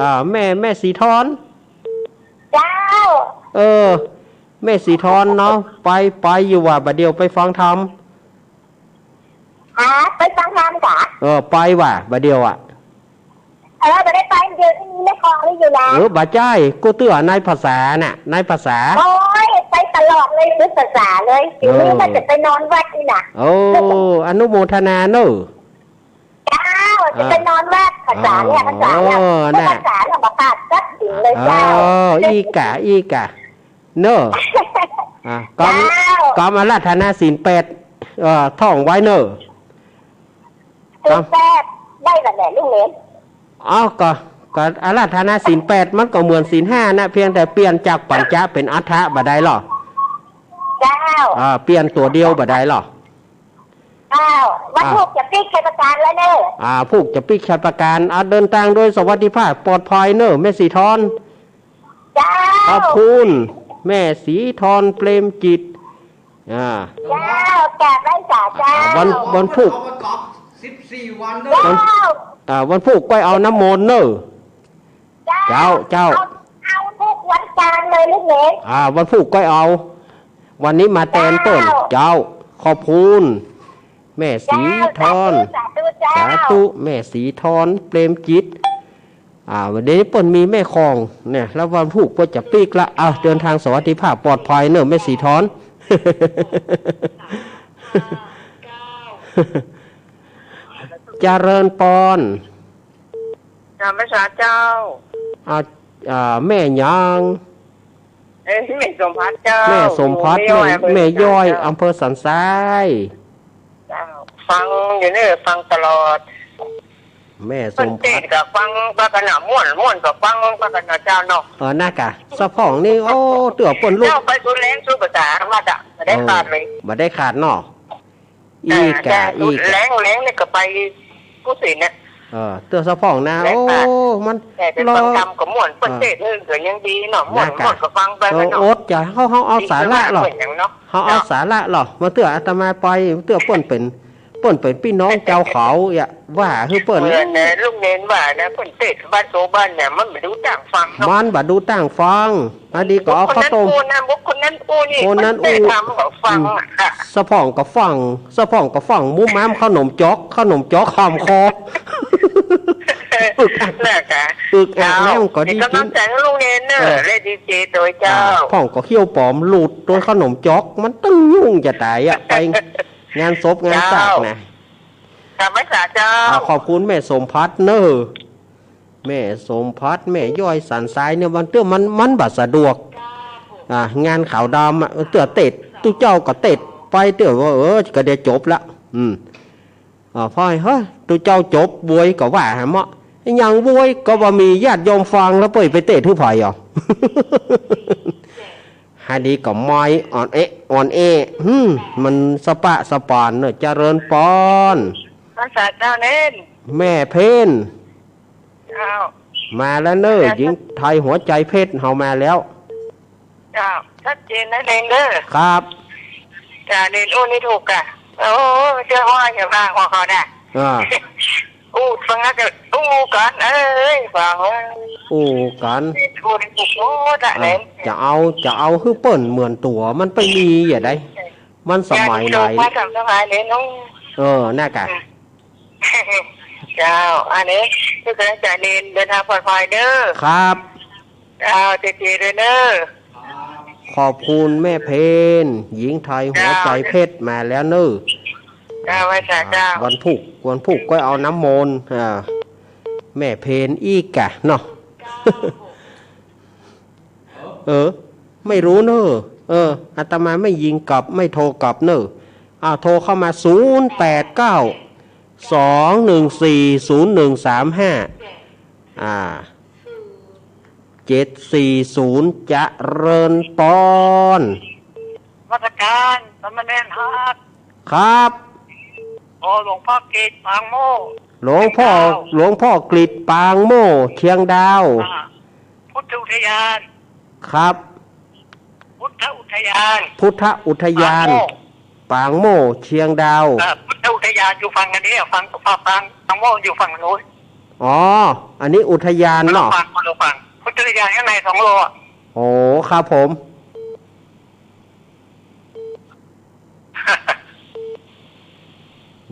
อ่า แม่ แม่ศรีธร เจ้า เออ แม่ศรีธรเนาะ ไป ไปอยู่ว่าบ่าเดี่ยวไปฟังธรรม ฮะ ไปฟังธรรมก๋า เออ ไปว่าบ่าเดี่ยวอะ เออ บ่ได้ไป เดี๋ยวนี้แม่คลองนี่อยู่นะ เออ บ่ใจ้ ก็เตื้อนายภาษาน่ะ นายภาษา โอ้ย ไปตลอดเลย ทุกภาษาเลย เออ เดี๋ยวนี้ว่าจะไปนอนวัดนี่นะ โอ้ อนุโมทนาเน่อ เจ้า จะไปนอนวัด ภาษาเนี่ย อ่า ภาษาเนี่ย เออ พวก น่ะ ภาษาเนี่ยบ่ขาดสักสิ่งเลยเจ้า เออ อี้ก่า อี้ก่า เน่อ อ่ะ กำ เจ้า กำอาราธนาศีลแปด เอ่อ ท่องไว้เน่อ ศีลแปด ได้บ่าแหละลูกเนน เอ้า ก็ ก็อาราธนาศีลแปด มันก็เหมือนศีลห้านะ เพียงแต่เปลี่ยนจากปัญจะเป๋นอัฏฐะบ่าได้ลอ เจ้า อ่า เปลี่ยนตั๋วเดียวบ่าได้ลอ อ้าว วัน อ่ะ พูกจะปิ๊กชัยปราการแล้วเน่อ อ่า พูกจะปิ๊กชัยปราการ อ่ะ เดินตางโดยสวัสดิภาพปลอดภัยเน่อ แม่ศรีธร เจ้า ขอบคุณ แม่ศรีธร เปรมจิต อ่า เจ้า กราบไหว้สาเจ้า อ่า วัน วันพูก สิบสี่วันเน่อ เจ้า วัน อ่า วันพูกก้อยเอาน้ำมนต์เน่อ เจ้า เจ้า เจ้า เอา เอาทุกวันจันทร์เลยลูกเนน อ่า วันพูกก้อยเอา วันนี้มาแตนเปิ้น เจ้า เจ้า ขอบคุณ แม่ศรีธร เจ้า สาธุ สาธุเจ้า สาธุ แม่ศรีธร เปรมจิต อ่า วันนี้เปิ้นมีแม่คลองเนี่ย แล้ววันพูกก็จะปิ๊กละ อ่ะ เดินตางสวัสดิภาพปลอดภัยเน่อ แม่ศรีธร เจริญปอน กราบไหว้สาเจ้า อ่า อ่า แม่หยัง เอ้ย แม่สมภัทรเจ้า แม่สมภัทร อยู่แม่ย้อย แม่ อำเภอ แม่ย้อย สันทราย อำเภอสันทราย เจ้า ฟังอยู่เน่อ ฟังตลอด แม่สมภัทร เปิ้นเต้นก็ฟัง ปากกะหน่อม่วน ม่วนก็ฟัง ปากกะหน่อเจ้าเนาะ เออ น่ากะ สะพ่องนี่ โอ้ เตื้อเปิ้นลุก เจ้าไปสุดแรงสุดภาษาวัดอะ บ่ได้ขาดเลย เออ บ่ได้ขาดเนาะ อีกะ อ่า อีกะ แรง แรงนี่ก็ไปกู้ศีลเนี่ย เออ เตื้อสะพ่องนะ แรง โอ้ ขาด มัน แต่เป็น รอ ฟังธรรมก็ม่วน เปิ้น เออ เต้นนี่ก็ยังดีเนาะ ม่วน น่ากะ ม่วนก็ฟังไป เออ เนาะ อดจะ เฮา เฮาเอาสาระลอ ดีมาก เหมือนอย่างเนาะ เฮาเอา เนาะ สาระลอ มาเตื้ออาตมาไป เตื้อเปิ้นเป๋น เปิ้นเป๋นปี้น้องเจ้าเขา อย่าว่าหื้อเปิ้น เหมือนนะ ลุงเณรว่านะ เปิ้นเต้นบ้านโตบ้านเนี่ย มันบ่ดูต่างฟังเนาะ มันบ่ดูต่างฟัง อันนี้ก็เอาข้าวต้ม คนนั้นอู้นะ คนนั้นอู้นี่ คนนั้นอู้ เปิ้นเต้นทำก็ฟัง อืม อะ สะพ่องก็ฟัง สะพ่องก็ฟัง มุมมามขนมจ๊อก ขนมจ๊อกห้ามคอ อึกอัก น่ะกะ อึกอัก เจ้า แล้วก็ดี นี่กำลังใจหื้อลุงเณรเน่อ เออ และดีเจโตยเจ้า อ่า พ่องก็เขี้ยวป๋อมหลุดโตยขนมจ๊อก มันตึงยุ่งจะต๋ายอะ ไป งานศพงานสากนะ เจ้า กราบไหว้สาเจ้า อ่า ขอบคุณแม่สมภัทรเน่อ แม่สมภัทร แม่ย้อยสันทรายเนี่ย มันเตื้อมัน มันบ่สะดวก อ่า งานขาวดำอะ เตื้อเตศ ตุ๊เจ้าก็เตศไปเตื้อว่า เออ ก็เดี๋ยวจบละ อืม อ่า พ่อย เฮ้ย ตุ๊เจ้าจบโวยก็ว่าหาเมาะ ยังโวยก็บ่มีญาติโยมฟังแล้วเป้ยไปเตศหื้อใผอ่ะ หาดีก็มอยอ่อนเอะอ่อนเอะ หืม มันสะปะสะปานเน่อ เจริญปอน ไหว้สาเจ้าเณร แม่เพ็ญ เจ้า มาแล้วเน่อ เจ้า หญิงไทยหัวใจเพชร เฮามาแล้ว เจ้า ชัดเจนนะเณรเน่อ ครับ จ้ะ เณรอู้นี่ถูกกะ โอ้ เจ้าว่าอย่าว่าของเขาน่ะ อ่า อู้ฟังแล้วก็อู้กั๋น เอ้ย ฟังเอ้ย อู้กั๋น อู้นี่ถูกโอ้ จ้ะ อ่ะ เณร จะเอา จะเอาหื้อเปิ้นเหมือนตั๋ว มันไปมีอย่าใด มันสมัยไหน อย่าดูถูกมาทำสบายเณรเนาะ เออ น่ากะ อืม เจ้า อันนี้คือกำลังใจเณร เดินทางปลอดภัยเด้อ ครับ เจ้า เจเจด้วยเน่อ ขอบคุณแม่เพ็ญ หญิงไทยหัวใจเพชร มาแล้วเน่อ เจ้า ไหว้สาเจ้า อ่า วันพูก วันพูกก็เอาน้ำมนต์ อ่า แม่เพ็ญอีกกะเนาะ เออ ไม่รู้เน่อ เออ อาตมาไม่ยิงกลับ ไม่โทรกลับเน่อ อ่า โทรเข้ามา ศูนย์แปดเก้า สองหนึ่งสี่ ศูนย์หนึ่งสามห้า อ่า เจ็ดสี่ศูนย์ เจริญปอน นมัสการ สามเณรฮัก ครับ อ๋อ หลวงพ่อกฤษ ปางโม่ หลวงพ่อ เชียงดาว หลวงพ่อกฤษ ปางโม่ เชียงดาว อ่า พุทธอุทยาน ครับ พุทธอุทยาน พุทธอุทยาน ปางโม่ ปางโม่ เชียงดาว เออ พุทธอุทยานอยู่ฝั่งอันนี้ ฝั่ง ฝั่ง ปางโม่อยู่ฝั่งนู้น อ๋อ อันนี้อุทยานเนาะ คนละฝั่ง คนละฝั่ง พุทธอุทยานข้างในสองโลอะ โอ้ ครับผม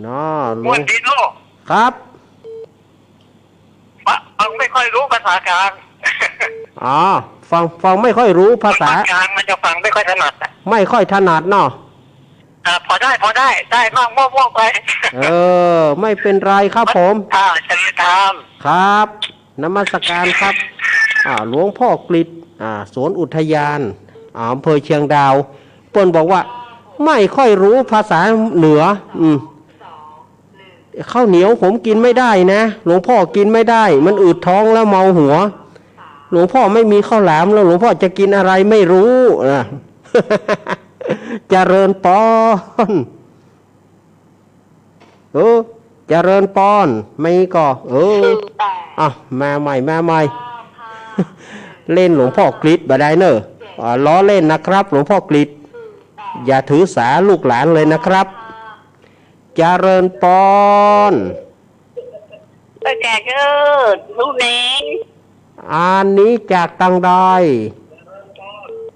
เนาะ ม่วนดีเนาะ ครับ ฟ- ฟังไม่ค่อยรู้ภาษากลาง อ๋อ ฟัง ฟังไม่ค่อยรู้ภาษา ภาษากลางมันจะฟังไม่ค่อยถนัดอะ ไม่ค่อยถนัดเนาะ อ่า พอได้ พอได้ ได้บ้าง มั่วๆ ไป เออ ไม่เป็นไรครับผม อ่า เจริญธรรม ครับ นมัสการครับ อ่า หลวงพ่อกฤษ อ่า สวนอุทยาน อ่า อำเภอเชียงดาว เปิ้นบอกว่า ไม่ค่อยรู้ภาษาเหนือ อืม ข้าวเหนียวผมกินไม่ได้นะ หลวงพ่อกินไม่ได้ มันอืดท้องแล้วเมาหัว หลวงพ่อไม่มีข้าวหลามแล้ว หลวงพ่อจะกินอะไรไม่รู้นะ เจริญปอน เออ เจริญปอน ไม่ก็ เออ อ่ะ มาใหม่ มาใหม่ เล่นหลวงพ่อกฤษบ่ได้เน่อ อ่า ล้อเล่นนะครับ หลวงพ่อกฤษ อย่าถือสาลูกหลานเลยนะครับ เจริญปอน เออ จาก เออ ลูกเณร อันนี้จากตังใด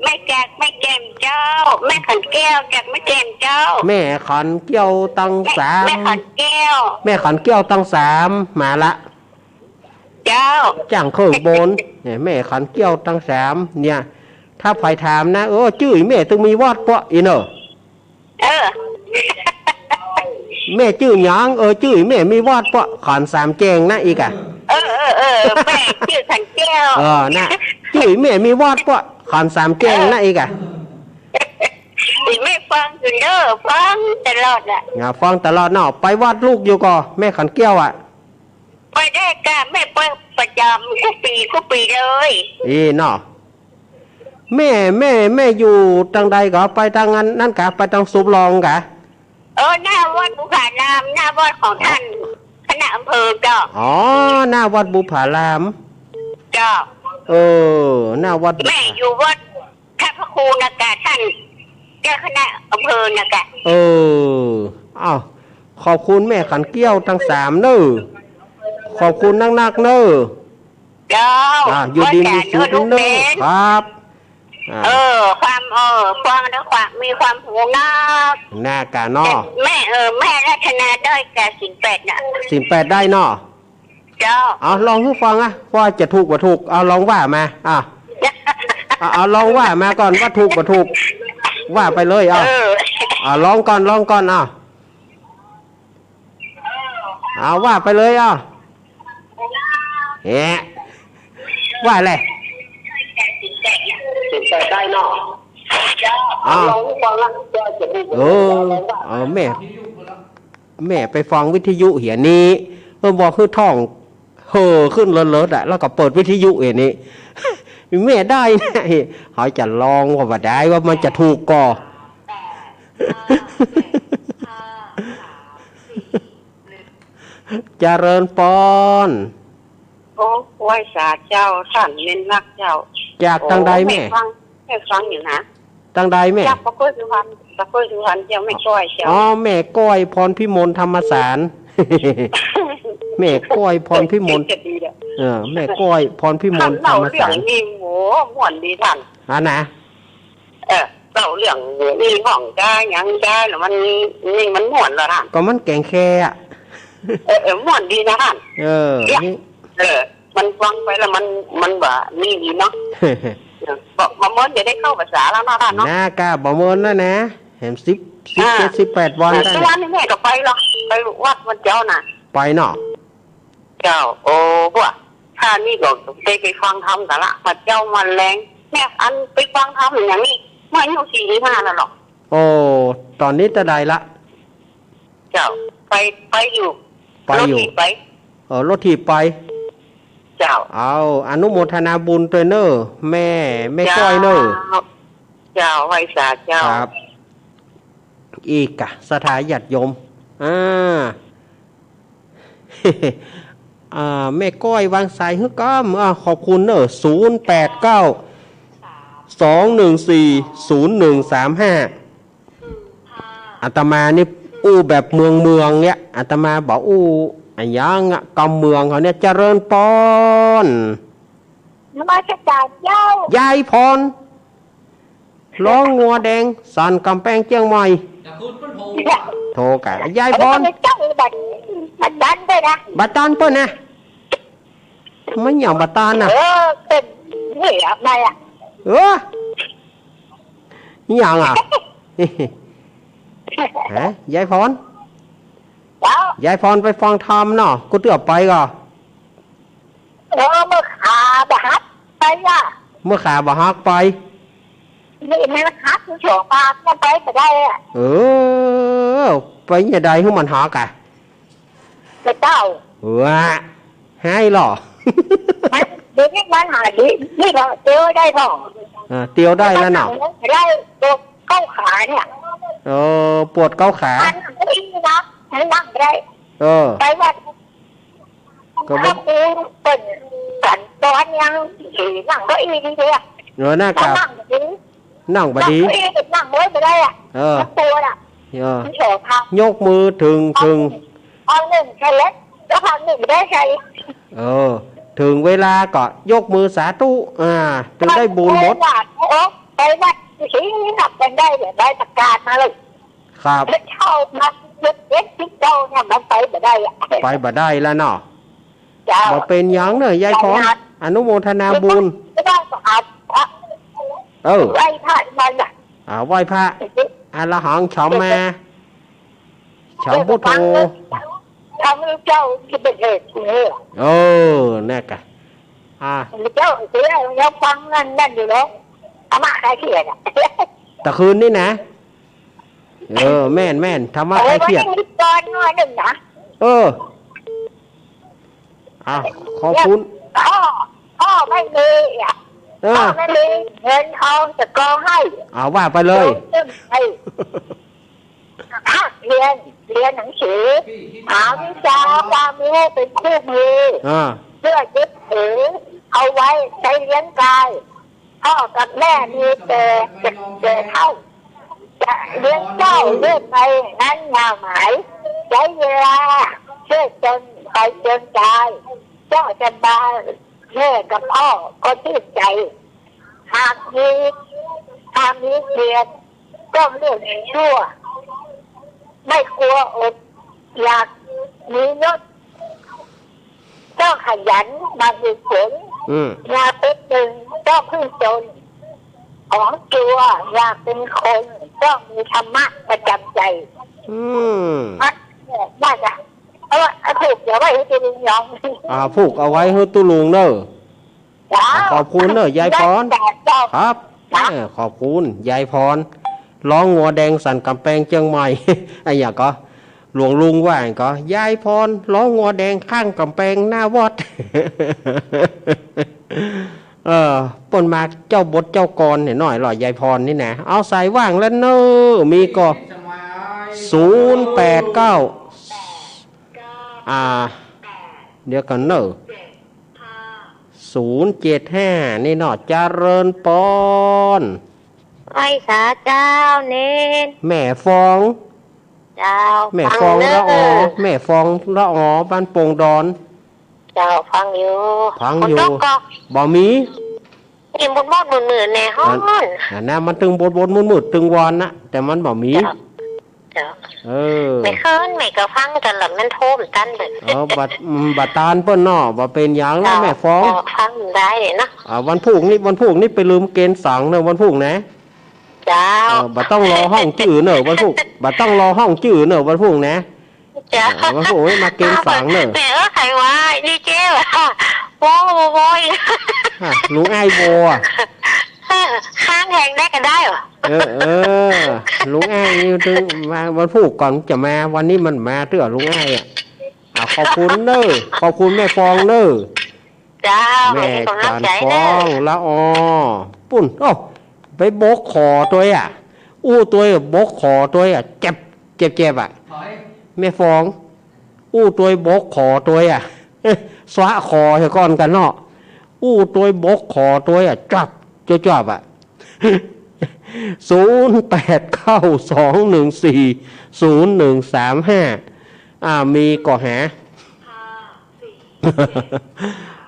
แม่จากแม่แจ่มเจ้า แม่ขันแก้วจากแม่แจ่มเจ้า แม่ขันแก้วตังสาม แม่ แม่ขันแก้ว แม่ขันแก้วตังสาม มาละ เจ้า จ้างเครื่องบน เนี่ย แม่ขันแก้วตังสาม เนี่ย ถ้าใผถามนะ เออ จื้อแม่ตึงมีวอดเปาะอีเน่อ เออ แม่จื้อหยัง เออ จื้อแม่มีวอดเปาะ ขันสามแจ้งนะอีกอะ เออ เออ เออ แม่จื้อขันแก้ว เออ นะ จื้อแม่มีวอดเปาะ ขันสามแจ้งนะอีกอะ แม่ฟังอยู่เน่อ ฟังตลอดอะ อ่า ฟังตลอดเนาะ ไปวัดลูกอยู่ก่อ แม่ขันแก้วอะ ไปได้ก่ะ แม่ไปประจำกู้ปี๋กู้ปี๋เลย อีเนาะ แม่ แม่ แม่อยู่ตังใดก่อ ไปตังอันนั้นก่ะ ไปตังสุบลองก่ะ เออ หน้าวัดบุพาราม หน้าวัดของท่านคณะอำเภอเจ้า อ๋อ หน้าวัดบุพาราม เจ้า เออ หน้าวัดบุพาราม แม่อยู่วัด ท่านพระครูนะกะ ท่านเจ้าคณะอำเภอนะกะ เออ อ้าว ขอบคุณแม่ขันแก้วตังสามเน่อ ขอบคุณนักๆ เน่อ เจ้า อ่า อยู่ดีมีสุขเน่อ ครับ อ่า เออ ความ เออ ฟังแล้วความ มีความหูนะ น่ากะเนาะ แม่ เออ แม่รัตนาได้กะศีลแปดน่ะ ศีลแปดได้เนาะ เจ้า เอาลองหื้อฟังอะ ว่าจะถูกบ่ถูก เอาลองว่ามา อ่ะ เอา เอาลองว่ามาก่อน ว่าถูกบ่ถูก ว่าไปเลย เอา เออ เอาลองก่อน ลองก่อน เอา เอาว่าไปเลย เอา แหะ ว่าอะไร ได้เนาะ เอา ลองฟังนะ ว่าจะถูกบ่ถูก เออ เอาลองว่า เอาแม่ แม่ไปฟังวิทยุเหียนี้ เออ บอกหื้อท้องเห่อขึ้นเลิศๆ อะ แล้วก็เปิดวิทยุเหียนี้ แม่ได้นะ เขาจะลองว่าบ่ได้ว่ามันจะถูกก่อ เจริญปอน โอ้ ไหว้สาเจ้า ท่านเน้นนักเจ้า จากตังใดแม่ โอ้ แม่ฟัง แม่ฟังอยู่นะ ตังใดแม่ จากปะเกล้วยสุพรรณ ปะเกล้วยสุพรรณเจ้า แม่ก้อยเจ้า อ๋อ แม่ก้อยพรพิมลธรรมสาร แม่ก้อยพรพิมล เจ๋งจะดีอะ เออ แม่ก้อยพรพิมลธรรมสาร ท่านเล่าเรื่องนี้ โห ม่วนดีท่าน อ่ะนะ เออ เล่าเรื่องนี่ห้องจ้าหยังจ้าแล้วมัน นี่มันม่วนแล้วท่าน ก็มันแก๋งแค่อะ เออ เออ ม่วนดีนะท่าน เออ เนี่ย นี่ เออ มันฟังไปแล้วมัน มันว่านี่ดีเนาะ เออ บ่ บ่เมินจะได้เข้าภาษาแล้วเนาะท่านเนาะ น่ากะบ่เมินแล้วนะ แหมสิบ สิบเจ็ด อ่า สิบแปดวัน เออ แล้ว ทุกวันนี้แม่ก็ไปหรอก ไปวัดวันเจ้าน่ะ ไปเนาะ เจ้า โอ้ บัว ข้านี่ก็ได้ไปฟังธรรมกะละ มาเจ๊ามาแลง แม่อันไปฟังธรรมอย่างนี้ อายุสี่สิบห้าแล้วเนาะ โอ้ ต๋อนนี้เต้าใดละ เจ้า ไป ไปอยู่ ไปอยู่ รถถีบไป เออ รถถีบไป เจ้า เอา อนุโมทนาบุญตวยเน่อ แม่ แม่ก้อยเน่อ เจ้า เจ้า ไหว้สาเจ้า ครับ อีกกะ ศรัทธาญาติโยม อ่า อ่า แม่ก้อยวางสายหื้อก้ำ อ่า ขอบคุณเน่อ ศูนย์แปดเก้า สองหนึ่งสี่ ศูนย์หนึ่งสามห้า อาตมานี่อู้แบบเมืองๆ เนี่ย อาตมาบ่อู้อะหยังอะ กำเมืองเขาเนี่ย เจริญปอน นมัสการเจ้า ยายพร ฮ้องงัวแดง สันก๋ำแปงเจียงใหม่ โทรกะ ยายพร เจ้าบัด บัดตันเปิ้นนะ บัดตันเปิ้นนะ ไม่หยังบัดตันนะ เออ เปิ้นนี่อะ ไม่อะ เออ หยังอะ ฮะ ยายพร เจ้า ยายพรไปฟังธรรมเนาะ กูเตื้อไปก่อ เออ เมื่อขาบ่หักไปอะ เมื่อขาบ่หักไป นี่มันหักสองข้าง มันไปบ่ได้อะ เออ ไปจะใดหื้อมันหักอะ เจ้า ว้า หายเหรอ มัน เดี๋ยวนี้มันหายดี นี่ก็เตียวได้พ่อง อ่า เตียวได้แล้วเนาะ ได้ ปวดเก้าขาเนี่ย เออ ปวดเก้าขา มันนั่งเก้าอี้นะ มันนั่งได้ เออ ไปวัด ก็บ่ ถ้ากูเปิ้นสันตอนยัง เอ๋ นั่งเก้าอี้นี่เดียว เออ น่า ถ้า กลับ นั่งดี นั่งบ่ดี นั่งเก้าอี้ นั่งไว้บ่ได้อะ เออ มันปวดอะ เออ มันสองข้าง ยกมือถึง ถึง เอาหนึ่งใส่เล็ก แล้วพักหนึ่งบ่ได้ใส่ เออ ถึงเวลาก็ยกมือสาธุ อ่า ถึงได้บุญหมด ไปวัด โอ๊ะ ไปวัดสิ นับกันได้เนี่ย ใบประกาศมาเลย ครับ แล้วเจ้ามาเจ็ดสิบเก้าเนี่ย มันไปบ่ได้อะ ไปบ่ได้แล้วเนาะ เจ้า บ่เป๋นหยังเน่อ ยายพร อนุโมทนาบุญ ไม่ต้องเอาพระ เออ ไหว้พระมันน่ะ อ่า ไหว้พระ อรหังสัมมาสัมพุทโธ ทำให้เจ้าที่เป็นเหตุเนี่ย เออ นั่นกะ อ่า เจ้าเสียแล้วฟังนั่น นั่นอยู่แล้ว อาม่าใครเขียนอะ ตะคืนนี่นะ เออ แม่น แม่น ธรรมะ เออ ใครเขียน วันนี้มีตอนหน่อยหนึ่งนะ เออ อ่ะ ขอบคุณ พ่อ พ่อไม่มีอะ เออ พ่อไม่มีเงินทองจะกองให้ อ่า ว่าไปเลย ลงทุนให้ ภาคเรียน เรียนหนังสือ หาวิชาความรู้เป็นคู่มือ อ่า เพื่อยึดถือเอาไว้ใช้เลี้ยงกาย พ่อกับแม่มีแต่จะแก่เฒ่า จะเลี้ยงเจ้าเรื่อยไปนั้นนาหมาย ใช้เวลาเพื่อจนไปจนตาย เจ้าจะมาแม่กับพ่อก็ชื่นใจ หากมี หากมีเกียรติก็เลือกชั่ว ไม่กลัวอด อยากมียศ ต้องขยันหมั่นฝึกฝน อืม อย่าเป็นหนึ่งต้องพึ่งตน ของตัวอยากเป็นคนต้องมีธรรมะประจำใจ อืม ว่าจะ เอาไว้ ผูกเอาไว้หื้อตุ๊ลุงยอง อ่า ผูกเอาไว้หื้อตุ๊ลุงเน่อ จ้า ขอบคุณเน่อ ยายพร ได้จ้า ครับ จ้า เออ ขอบคุณ ยายพร ฮ้องงัวแดงสันก๋ำแปงเจียงใหม่ อะหยังก่อ หลวงลุงว่าหยังก่อ ยายพร ฮ้องงัวแดงข้างก๋ำแปงหน้าวัด เออ เปิ้นมาเจ้าบทเจ้ากลอนเนี่ยหน่อยหล่อ ยายพรนี่นะ เอาสายว่างแล้วเน่อ มีก่อ ศูนย์แปดเก้า อ่า เดี๋ยวก่อนเน่อ ศูนย์เจ็ดห้า นี่เนาะ เจริญปอน ไหว้สาเจ้าเณร แม่ฟอง เจ้า แม่ฟอง ฟังเน่อ ละออ แม่ฟองละออ บ้านโป่งดอน เจ้า ฟังอยู่ ฟังอยู่ ฝนตกก่อ บ่มี นี่บดบดมืดๆ แน่ฮ้อน อัน อันนั้นมันตึงบดบดมืดๆ ตึงวอนนะ แต่มันบ่มี เจ้า เจ้า เออ แม่เคินแม่ก็ฟังตลอด มันโทรมตันเบิ่ง เออ บ่ อืม บ่ตันเปิ้นเนาะ บ่เป๋นหยังนะ เจ้า แม่ฟอง เออ ฟังได้เนาะ อ่า วันพูกนี้ วันพูกนี้ไปลืมเกณฑ์สังเน่อ วันพูกนะ เจ้า เออ บ่ต้องรอฮ้องจื้อเน่อ วันพูก บ่ต้องรอฮ้องจื้อเน่อ วันพูกนะ เจ้า เออ วันพูกนี้มาเกณฑ์สังเน่อ แม่เอ้ย ใครวะ นี่เจ้า โว้ย โว้ย ฮะ ลุงอ้ายโวอะ เออ ค้างแฮงได้ก็ได้เหรอ เออ เออ ลุงอ้ายนี่ตึงมาวันพูกก่อนจะมา วันนี้มันมาเตื้อลุงอ้ายอะ อ่ะ ขอบคุณเน่อ ขอบคุณแม่ฟองเน่อ เจ้า แม่ มีกำลังใจ๋ จันทร์ฟอง เน่อ ละออ ปุ้น โอ้ ไปบกขอตวยอะ อู้ตวยบกขอตวยอะ เจ็บ เจ็บ เจ็บอะ แม่ฟอง อู้ตวยบกขอตวยอะ สวะขอเหียก่อนกั๋นเนาะ อู้ตวยบกขอตวยอะ จับ จับ จับอะ ศูนย์แปดเก้าสองหนึ่งสี่ศูนย์หนึ่งสามห้า อ่า มีก่อหา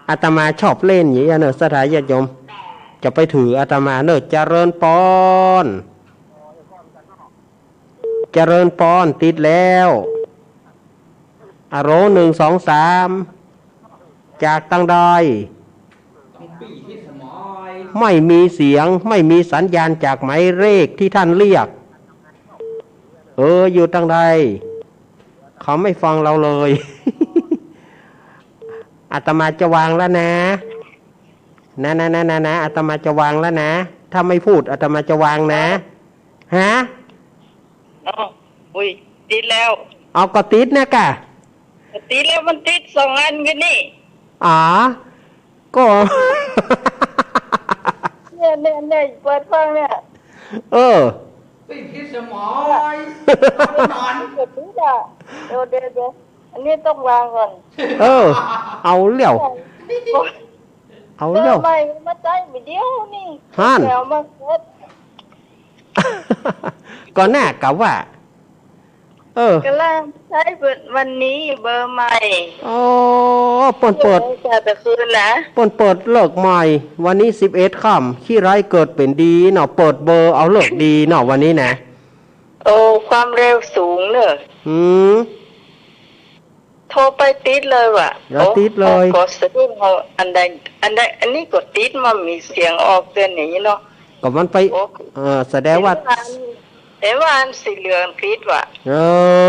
อาตมาชอบเล่นอย่างนี้เนอะ ศรัทธาญาติโยม จะไปถืออาตมาเนอะ เจริญปอน เจริญปอน ติดแล้ว อะโหล หนึ่ง สอง สาม จากตังใด ไม่มีเสียง ไม่มีสัญญาณจากหมายเลขที่ท่านเรียก เออ อยู่ตังใด เขาไม่ฟังเราเลย อาตมาจะวางแล้วนะ นะ นะ นะ นะ นะ อาตมาจะวางแล้วนะ ถ้าไม่พูดอาตมาจะวางนะ ฮะ อ้าว อุ๊ย ติดแล้ว เอาก็ติดนะกะ ติดแล้ว มันติดสองอันกั๋นนี่ อ๋อ ก็ เนี่ย เนี่ย เนี่ย เปิดฟังเนี่ย เออ ปิ้งพิษสมอย นอน เดี๋ยวนี้จ้ะ เดี๋ยว เดี๋ยว เดี๋ยว อันนี้ต้องวางก่อน เออ เอาแล้ว เอาแล้ว เบอร์ใหม่มาใจ๊วิดีโอนี่ หั้น แล้วมาเปิด ก็น่ากะว่า เออ กำลังใจ๊เบอร์ วันนี้เบอร์ใหม่ อ๋อ เปิ้นเปิด เปิดแต่คืนนะ เปิ้นเปิดฤกษ์ใหม่ วันนี้สิบเอ็ดค่ำ ขี้ไร้เกิดเป๋นดีเนาะ เปิดเบอร์เอาฤกษ์ดีเนาะ วันนี้นะ โอ้ ความเร็วสูงเนอะ อืม โทรไปติดเลยว่ะ แล้วติดเลย โอ้ ขอสะดุ้งเอา อันใด อันใด อันนี้ก็ติดมามีเสียงออกเตือนอย่างนี้เนาะ ก็มันไป โอ้ เออ แสดงว่า แต่ว่าอัน แต่ว่าอันสีเหลืองติดว่ะ เออ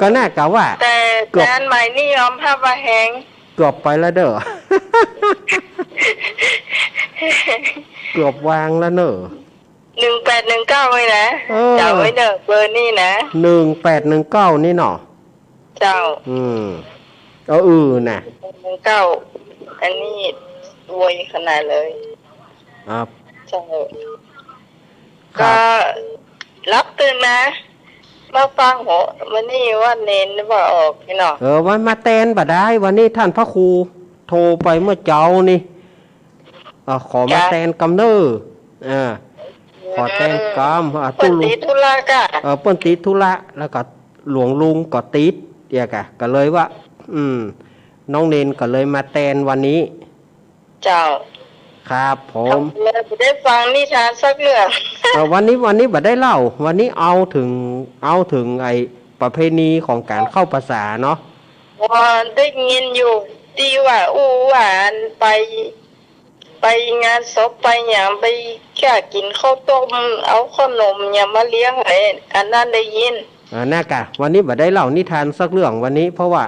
ก็น่ากะว่า แต่ เกือบ แต่อันใหม่นี่ยอมฮับว่าแฮง เกือบไปแล้วเด้อ เกือบวางแล้วเนอะ หนึ่งแปดหนึ่งเก้า ไว้นะ เออ จ๋ำไว้เนอะ เบอร์นี่นะ หนึ่งแปดหนึ่งเก้า นี่เนาะ เจ้า อืม เออ อือ นะ หนึ่งเก้า อันนี้รวยขนาดเลย ครับ เจ้า ครับ ก็รับตื่นนะ มาฟังหัว วันนี้ว่าเณรว่าออกนี่เนาะ เออ วันมาแตนบ่ได้ วันนี้ท่านพระครูโทรไปเมื่อเจ๊านี่ อ่ะ ขอมา จ้ะ แตนกำเน่อ อ่า ขอแตนกำ อ่า เปิ้น ตู้ลุง ติดธุระกะ เออ เปิ้นติดธุระ แล้วก็หลวงลุงก็ติดเอียกะ ก็เลยว่า อืม น้องเณรก็เลยมาแตนวันนี้ เจ้า ครับผม เลยบ่ได้ฟังนิทานสักเรื่อง เออ วันนี้ วันนี้บ่ได้เล่า วันนี้เอาเถิง เอาเถิงไอ้ประเพณีของก๋านเข้าพรรษาเนาะ อ๋อ ได้ยินอยู่ ตี้ว่าอู้ว่าอันไป ไปงานศพไปหยัง ไปก้ากิ๋นข้าวต้ม เอาขนมหยังมาเลี้ยง ไอ้อันนั้นได้ยิน อ่า น่ากะ วันนี้บ่ได้เล่านิทานสักเรื่องวันนี้ เพราะว่า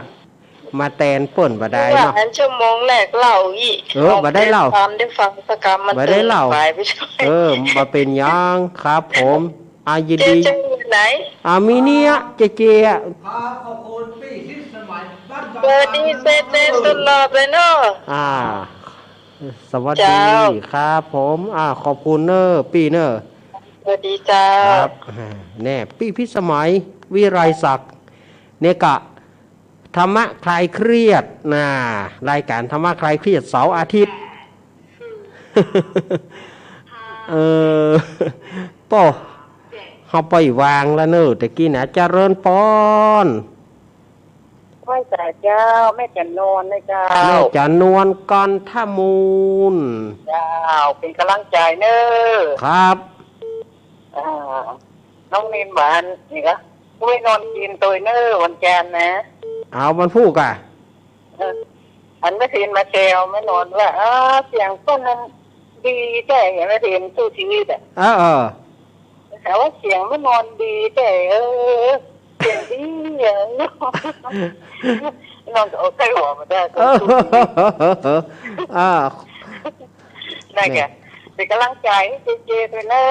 มาแตนเปิ้นบ่ได้เนาะ ว่าอันชั่วโมงแรกเล่าอี้ เออ บ่ได้เล่า ตามได้ฟังสักกำ มัน บ่ได้เล่า ตื่นสายไปช่วย เออ บ่เป๋นหยังครับผม อ่า ยินดี เจ๊ เจ๊อยู่ไหน อ่า มีเนี่ย เจ๊ เจ๊อะ ครับ ขอบคุณปี้พิสมัย บ้านบาง เบอร์ดี เจ๊ เจ๊สุดหล่อเลยเนาะ อ่า สวัสดี เจ้า ครับผม อ่า ขอบคุณเน่อ ปี้เน่อ สวัสดีเจ้า ครับ อ่า แน่ ปี้พิสมัย วิไลศักดิ์ เนี่ยกะ ธรรมะคลายเครียด น่ะ รายก๋านธรรมะคลายเครียดเสาร์อาทิตย์ เออ ป้อ เฮาไปวางแล้วเน่อ ตะกี้นะ เจริญปอน ไหว้สาเจ้า แม่จันนวลนะเจ้า แม่จันนวล กันทมูล เจ้า เป๋นก๋ำลังใจ๋เน่อ ครับ อ่า น้องเณรหวาน นี่กะ ไปนอนกิ๋นตวยเน่อ วันจันทร์นะ เอา วันพูกอะ เออ อันแม่เพ็ญมาแซวแม่นวลว่า อ้า เสียงเปิ้นนั้นดีแต๊ แม่เพ็ญสู้ชีวิตอะ เออ เออ แต่ว่าเสียงแม่นวลดีแต๊ เออ เสียงดีอะ นอนก็เอาใก้หัวมาได้ เออ อ่า นั่นไง เนี่ย เป๋นก๋ำลังใจ๋หื้อเจเจตวยเน่อ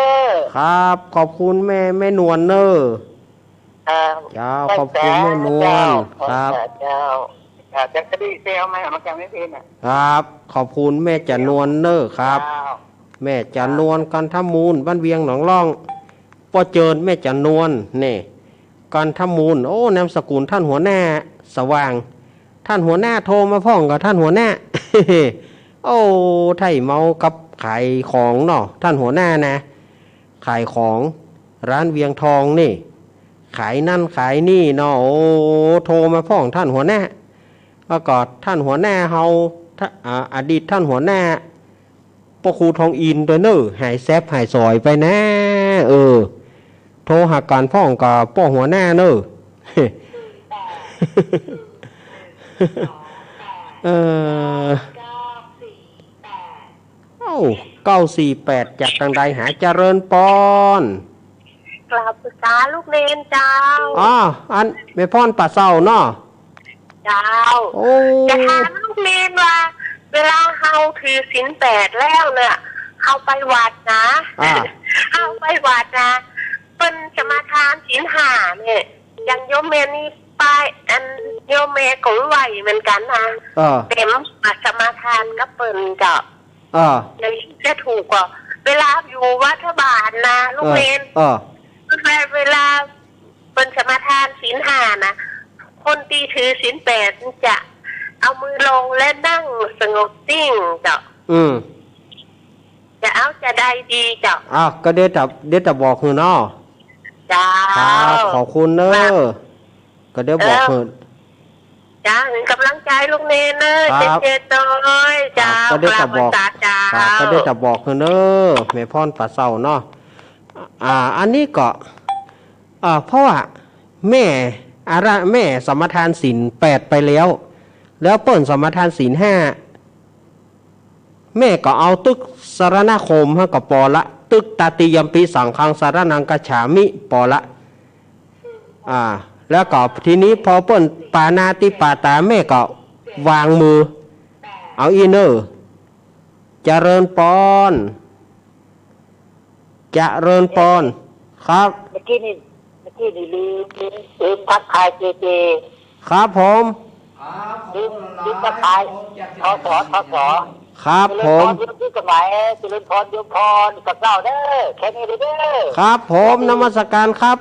ครับ ขอบคุณแม่ แม่นวลเน่อ ครับ เจ้า ขอบคุณแม่นวล เจ้า ครับ เจ้า ครับ ขอบคุณแม่จ๋านวลเน่อครับ เจ้า แม่จ๋านวล กันทมูล บ้านเวียงหนองล่อง ป้อเจิญ แม่จ๋านวล นี่ กันทมูล โอ้ นามสกุลต้านหัวหน้าสว่าง ต้านหัวหน้าโทรมาพ่องก่อ ต้านหัวหน้า โอ้ ไถ่เมากับขายของเนาะ ต้านหัวหน้านะ ขายของ ร้านเวียงทองนี่ ขายนั่นขายนี่เนาะ โอ้ โทรมาพ่องต้านหัวหน้า แล้วก็ต้านหัวหน้าเฮา ท่า- อ่า อดีตต้านหัวหน้า ป้อครูทองอินตวยเน่อ หายแซบหายสอยไปนะ เออ โทรหากั๋นพ่องกับป้อหัวหน้าเน่อ เออ เอ้า เก้าสี่แปด จากตางใดหา เจริญปอน กราบนมัสก๋านลูกเณรเจ้า อ๋อ อันแม่พรป่าเศร้าเนาะ เจ้า โอ้ จะถามลูกเณรว่า เวลาเฮาถือศีลแปดแล้วเนี่ย เฮาไปวัดนะ อ่า เฮาไปวัดนะ เปิ้นสมาทานศีลห้าเนี่ย อย่างโยมแม่นี่ไป อันโยมแม่ก็ไหว้เหมือนกั๋นนะ เออ เป๋นสมาทานกับเปิ้นเจ้า เออ อย่างนี้จะถูกกว่า เวลาอยู่วัดพระบาทนะ ลูกเณร เออ เออ เวลา เปิ้นสมาทานศีลห้านะ คนตี้ถือศีลแปดจะเอามือลงและนั่งสงบนิ่งเจ้า อืม จะเอาจะใดดีเจ้า อ่ะ ก็เดี๋ยวจะ เดี๋ยวจะบอกหื้อเนาะ เจ้า ครับ ขอบคุณเน่อ ครับ ก็เดี๋ยวบอกหื้อ เออ จ้า หื้อกำลังใจ๋ลูกเณรเน่อ ครับ เจเจตวย ครับ เจ้า ก็เดี๋ยวจะบอก กราบนมัสก๋านเจ้า ครับ ก็เดี๋ยวจะบอกหื้อเน่อ แม่พรป่าเศร้าเนาะ อ่า อันนี้ก็ อ่า เพราะว่าแม่อารา- แม่สมาทานศีลแปดไปแล้ว แล้วเปิ้นสมาทานศีลห้า แม่ก็เอาตึกสรณคมฮะก็ปอละ ตึกตติยัมปิสังฆังสรณังคัจฉามิปอละ อ่า แล้วก็ทีนี้พอเปิ้นปาณาติปาตา แม่ก็วางมือ เอาอี้เน่อ เจริญปอน เจริญปอน ครับ เมื่อกี้นี่ เมื่อกี้นี่ลืม ลืม ลืมทักทายเจเจ ครับผม ลืม ลืมทักทาย ทส ทส ครับผม เจริญพรโยมพิสมัย เจริญพรโยมพร กับเจ้าเด้อ แค่นี้เลยเด้อ ครับผม นมัสก๋านครับ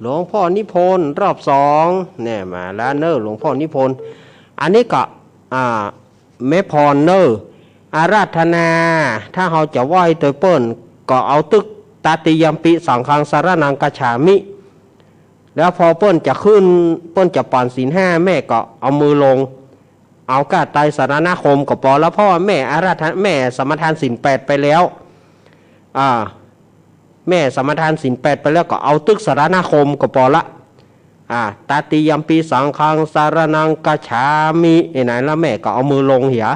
หลวงพ่อนิพนธ์รอบสอง เนี่ย มาแล้วเน่อ หลวงพ่อนิพนธ์ อันนี้ก็ อ่า แม่พรเน่อ อาราธนา ถ้าเฮาจะไหว้ตวยเปิ้น ก็เอาตึกตติยัมปิสังฆังสรณังคัจฉามิ แล้วพอเปิ้นจะขึ้น เปิ้นจะป๋อนศีลห้า แม่ก็เอามือลง เอาก้าไตรสรณคมก็ปอละ เพราะว่าแม่อาราธ- แม่สมาทานศีลแปดไปแล้ว อ่า แม่สมาทานศีลแปดไปแล้วก็เอาตึกสรณคมก็ปอละ อ่า ตติยัมปิสังฆังสรณังคัจฉามิ ไอ้ไหนแล้วแม่ก็เอามือลงเหีย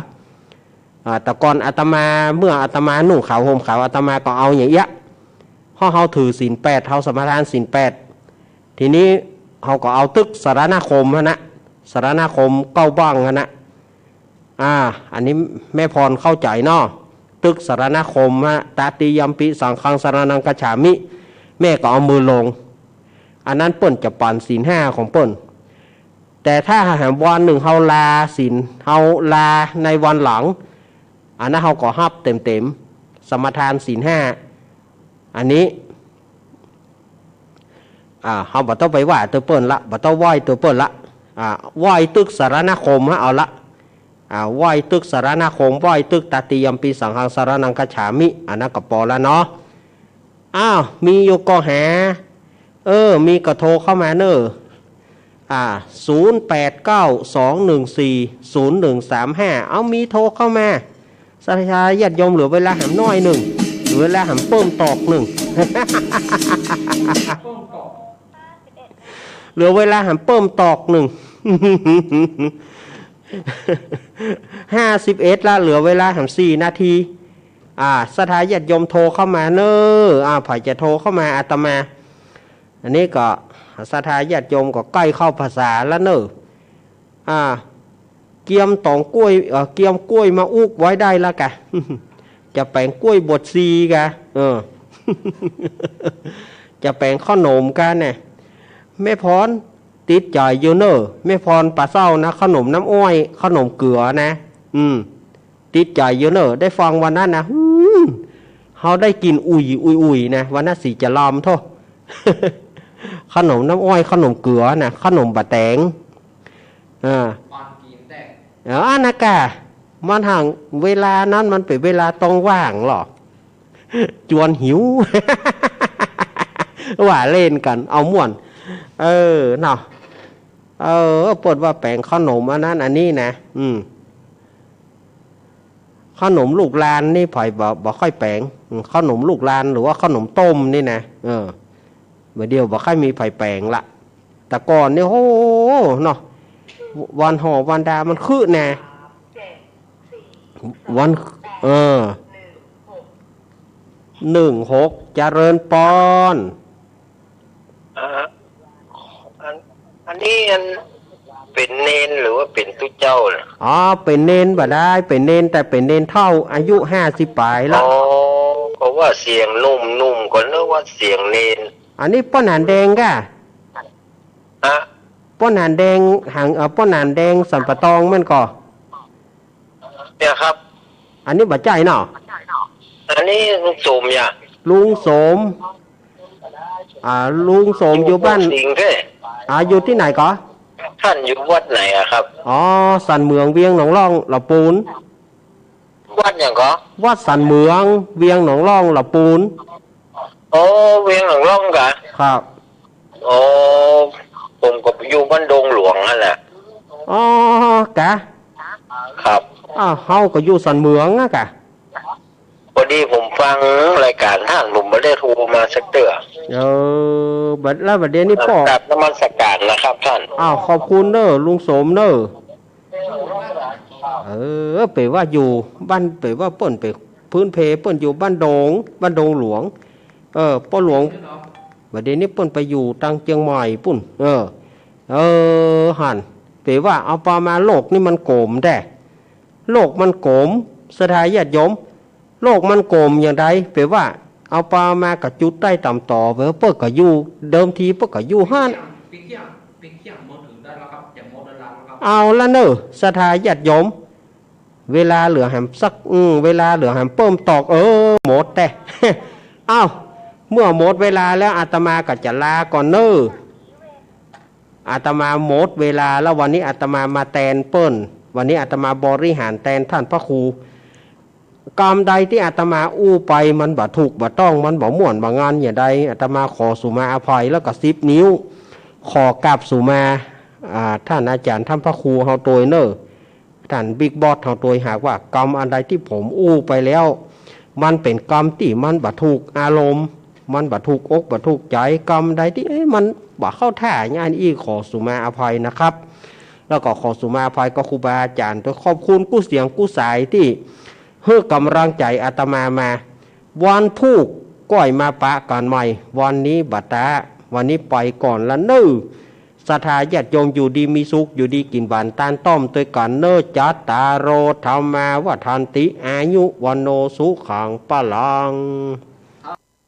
อ่า แต่ก่อนอาตมา เมื่ออาตมานุ่งขาวห่มขาว อาตมาก็เอาอย่างเอี้ย เพราะเฮาถือศีลแปด เฮาสมาทานศีลแปด ทีนี้เฮาก็เอาตึกสรณคมหั้นนะ สรณคมเก้าบ้างหั้นนะ อ่า อันนี้แม่พรเข้าใจ๋เนาะ ตึกสรณคมฮะ ตติยัมปิสังฆังสรณังคัจฉามิ แม่ก็เอามือลง อันนั้นเปิ้นจะป๋อนศีลห้าของเปิ้น แต่ถ้าหากวันนึ่งเฮาลาศีล เฮาลาในวันหลัง อันนั้นเฮาก็ฮับเต็มๆ สมาทานศีลห้า อันนี้ อ่า เฮาบ่ต้องไปไหว้ตวยเปิ้นละ บ่ต้องไหว้ตวยเปิ้นละ อ่า ไหว้ตึกสรณคมฮะ เอาละ อ่า ไหว้ตึกสรณคม ไหว้ตึกตติยัมปิสังฆังสรณังคัจฉามิ อันนั้นก็ปอละเนาะ อ้าว มีอยู่ก่อหา เออ มีก็โทรเข้ามาเน่อ อ่า ศูนย์แปดเก้า สองหนึ่งสี่ ศูนย์หนึ่งสามห้า เอา มีโทรเข้ามา ศรัทธาญาติโยมเหลือเวลาแหมน้อยนึ่ง เหลือเวลาแหมเปิ้มตอกนึ่ง เหลือเวลาแหมเปิ้มตอกนึ่ง ห้าสิบเอ็ดละ เหลือเวลาแหมสี่นาที อ่า ศรัทธาญาติโยมโทรเข้ามาเน่อ อ่า ใผจะโทรเข้ามาอาตมา อันนี้ก็ศรัทธาญาติโยมก็ใก้เข้าพรรษาแล้วเน่อ อ่า เกียมตองกล้วย เอ่อ เกียมกล้วยมาอุกไว้ได้แล้วกะ จะแป๋งก้วยบวชชีกา เออ จะแป๋งข้าวหนมกาเนี่ย แม่พร ติดใจ๋อยู่เน่อ แม่พร ปะเซ้านะ ข้าวหนมน้ำอ้อย ข้าวหนมเกือนะ อืม ติดใจ๋อยู่เน่อ ได้ฟังวันนั้นนะ หืม เฮาได้กิ๋นอุ่ย อุ่ย อุ่ยนะ วันนั้นสิจะลำโธ่ ข้าวหนมน้ำอ้อย ข้าวหนมเกือนะ ข้าวหนมบ่าแต๋ง อ่า เออ อันนั้นกา มันห่าง เวลานั้นมันเป๋นเวลาต้องว่างลอ จวนหิว ว่าเล่นกั๋น เอาม่วน เออ เนาะ เออ เปิ้นว่าแป๋งข้าวหนมอันนั้นอันนี้นะ อืม ข้าวหนมลูกลานนี่ใผบ่ บ่ค่อยแป๋ง อืม ข้าวหนมลูกลานหรือว่าข้าวหนมต้มนี่นะ เออ บ่าเดี่ยวบ่ค่อยมีใผแป๋งละ แต่ก่อนนี่ โห เนาะ วันห่อวันดามันคือนะ วัน เออ หนึ่งหก เจริญปอน อ่า อัน อันนี้อันเป๋นเณรหรือว่าเป๋นตุ๊เจ้าน่ะ อ๋อ เป๋นเณรบ่ได้ เป๋นเณร แต่เป๋นเณรเฒ่า อายุห้าสิบป๋ายละ อ๋อ ก็ว่าเสียงหนุ่มๆ ก็นึกว่าเสียงเณร อันนี้ป้อหนานแดงก่ะ ฮะ ป้อหนานแดง หาง เอ่อ ป้อหนานแดงสันป่าตองแม่นก่อ เนี่ยครับ อันนี้บ่ใจ้เนาะ อันนี้ลุงสมอย่า ลุงสม อ่า ลุงสมอยู่บ้าน อยู่โป่งสิงห์เด้ อ่า อยู่ตี้ไหนก่อ ท่านอยู่วัดไหนอะครับ อ๋อ สันเหมืองเวียงหนองล่องละปูน วัดหยังก่อ วัดสันเหมืองเวียงหนองล่องละปูน โอ้ เวียงหนองล่องก่ะ ครับ โอ้ ผมก็อยู่บ้านดงหลวงนั่นแหละ อ๋อ กะ ครับ อ้าว เฮาก็อยู่สันเหมืองอะกะ พอดีผมฟังรายการท่าน ผมบ่ได้โทรมาสักเตื้อ เออ บัด แล้วบัดเดี๋ยวนี้ป้อ กราบนมัสการนะครับท่าน อ้าว ขอบคุณเน่อ ลุงสมเน่อ เออ เป๋นว่าอยู่บ้าน เป๋นว่าเปิ้นเป๋นพื้นเพเปิ้นอยู่บ้านดง บ้านดงหลวง เออ ป้อหลวง บัดเดี๋ยวนี้เปิ้นไปอยู่ตางเจียงใหม่ปู้น เออ เออ หัน เป๋นว่าเอาปามาโลกนี่มันโก๋มแต๊ โลกมันโก๋ม ศรัทธาญาติโยม โลกมันโก๋มอย่างใด เป๋นว่า เอาปามาก็จุดใต้ต่ำต่อ เป๋นว่าเปิ้นก็อยู่ เดิมทีเปิ้นก็อยู่หั้น เปียงเขี้ยง เปียงเขี้ยง มือถือได้แล้วครับ จะหมดเวลาแล้วครับ เอาละเน่อ ศรัทธาญาติโยม เวลาเหลือแหมสัก อืม เวลาเหลือแหมเปิ้มตอก เออ หมดแต๊ อ้าว เมื่อหมดเวลาแล้ว อาตมาก็จะลาก่อนเน่อ อาตมาหมดเวลาแล้ว วันนี้อาตมามาแตนเปิ้น วันนี้อาตมาบริหารแตนท่านพระครู กำใดตี้อาตมาอู้ไปมันบ่ถูกบ่ต้อง มันบ่ม่วนบ่งันอย่างใด อาตมาขอสุมาอภัย แล้วก็สิบนิ้ว ขอกราบสุมา อ่า ท่านอาจารย์ท่านพระครูเฮาตวยเน่อ ท่านบิ๊กบอสเฮาตวย หากว่ากำอันใดตี้ผมอู้ไปแล้ว มันเป๋นกำตี้มันบ่ถูกอารมณ์ มันบ่ถูกอกบ่ถูกใจ๋ กำใดตี้ เอ๊ะ มันบ่เข้าท่าอย่างอี้ ขอสุมาอภัยนะครับ แล้วก็ขอสุมาอภัยกับครูบาอาจารย์ตวย ขอบคุณกู้เสียงกู้สายตี้หื้อก๋ำลังใจ๋อาตมามา วันพูกก้อยมาปะกั๋นใหม่ วันนี้บ่ตะ วันนี้ไปก่อนละเน่อ ศรัทธาญาติโยมอยู่ดีมีสุข อยู่ดีกิ๋นหวาน ตานต้อมตวยกั๋นเน่อ จัตตาโร ธัมมา วัฑฒันติ อายุ วัณโณ สุขัง พลัง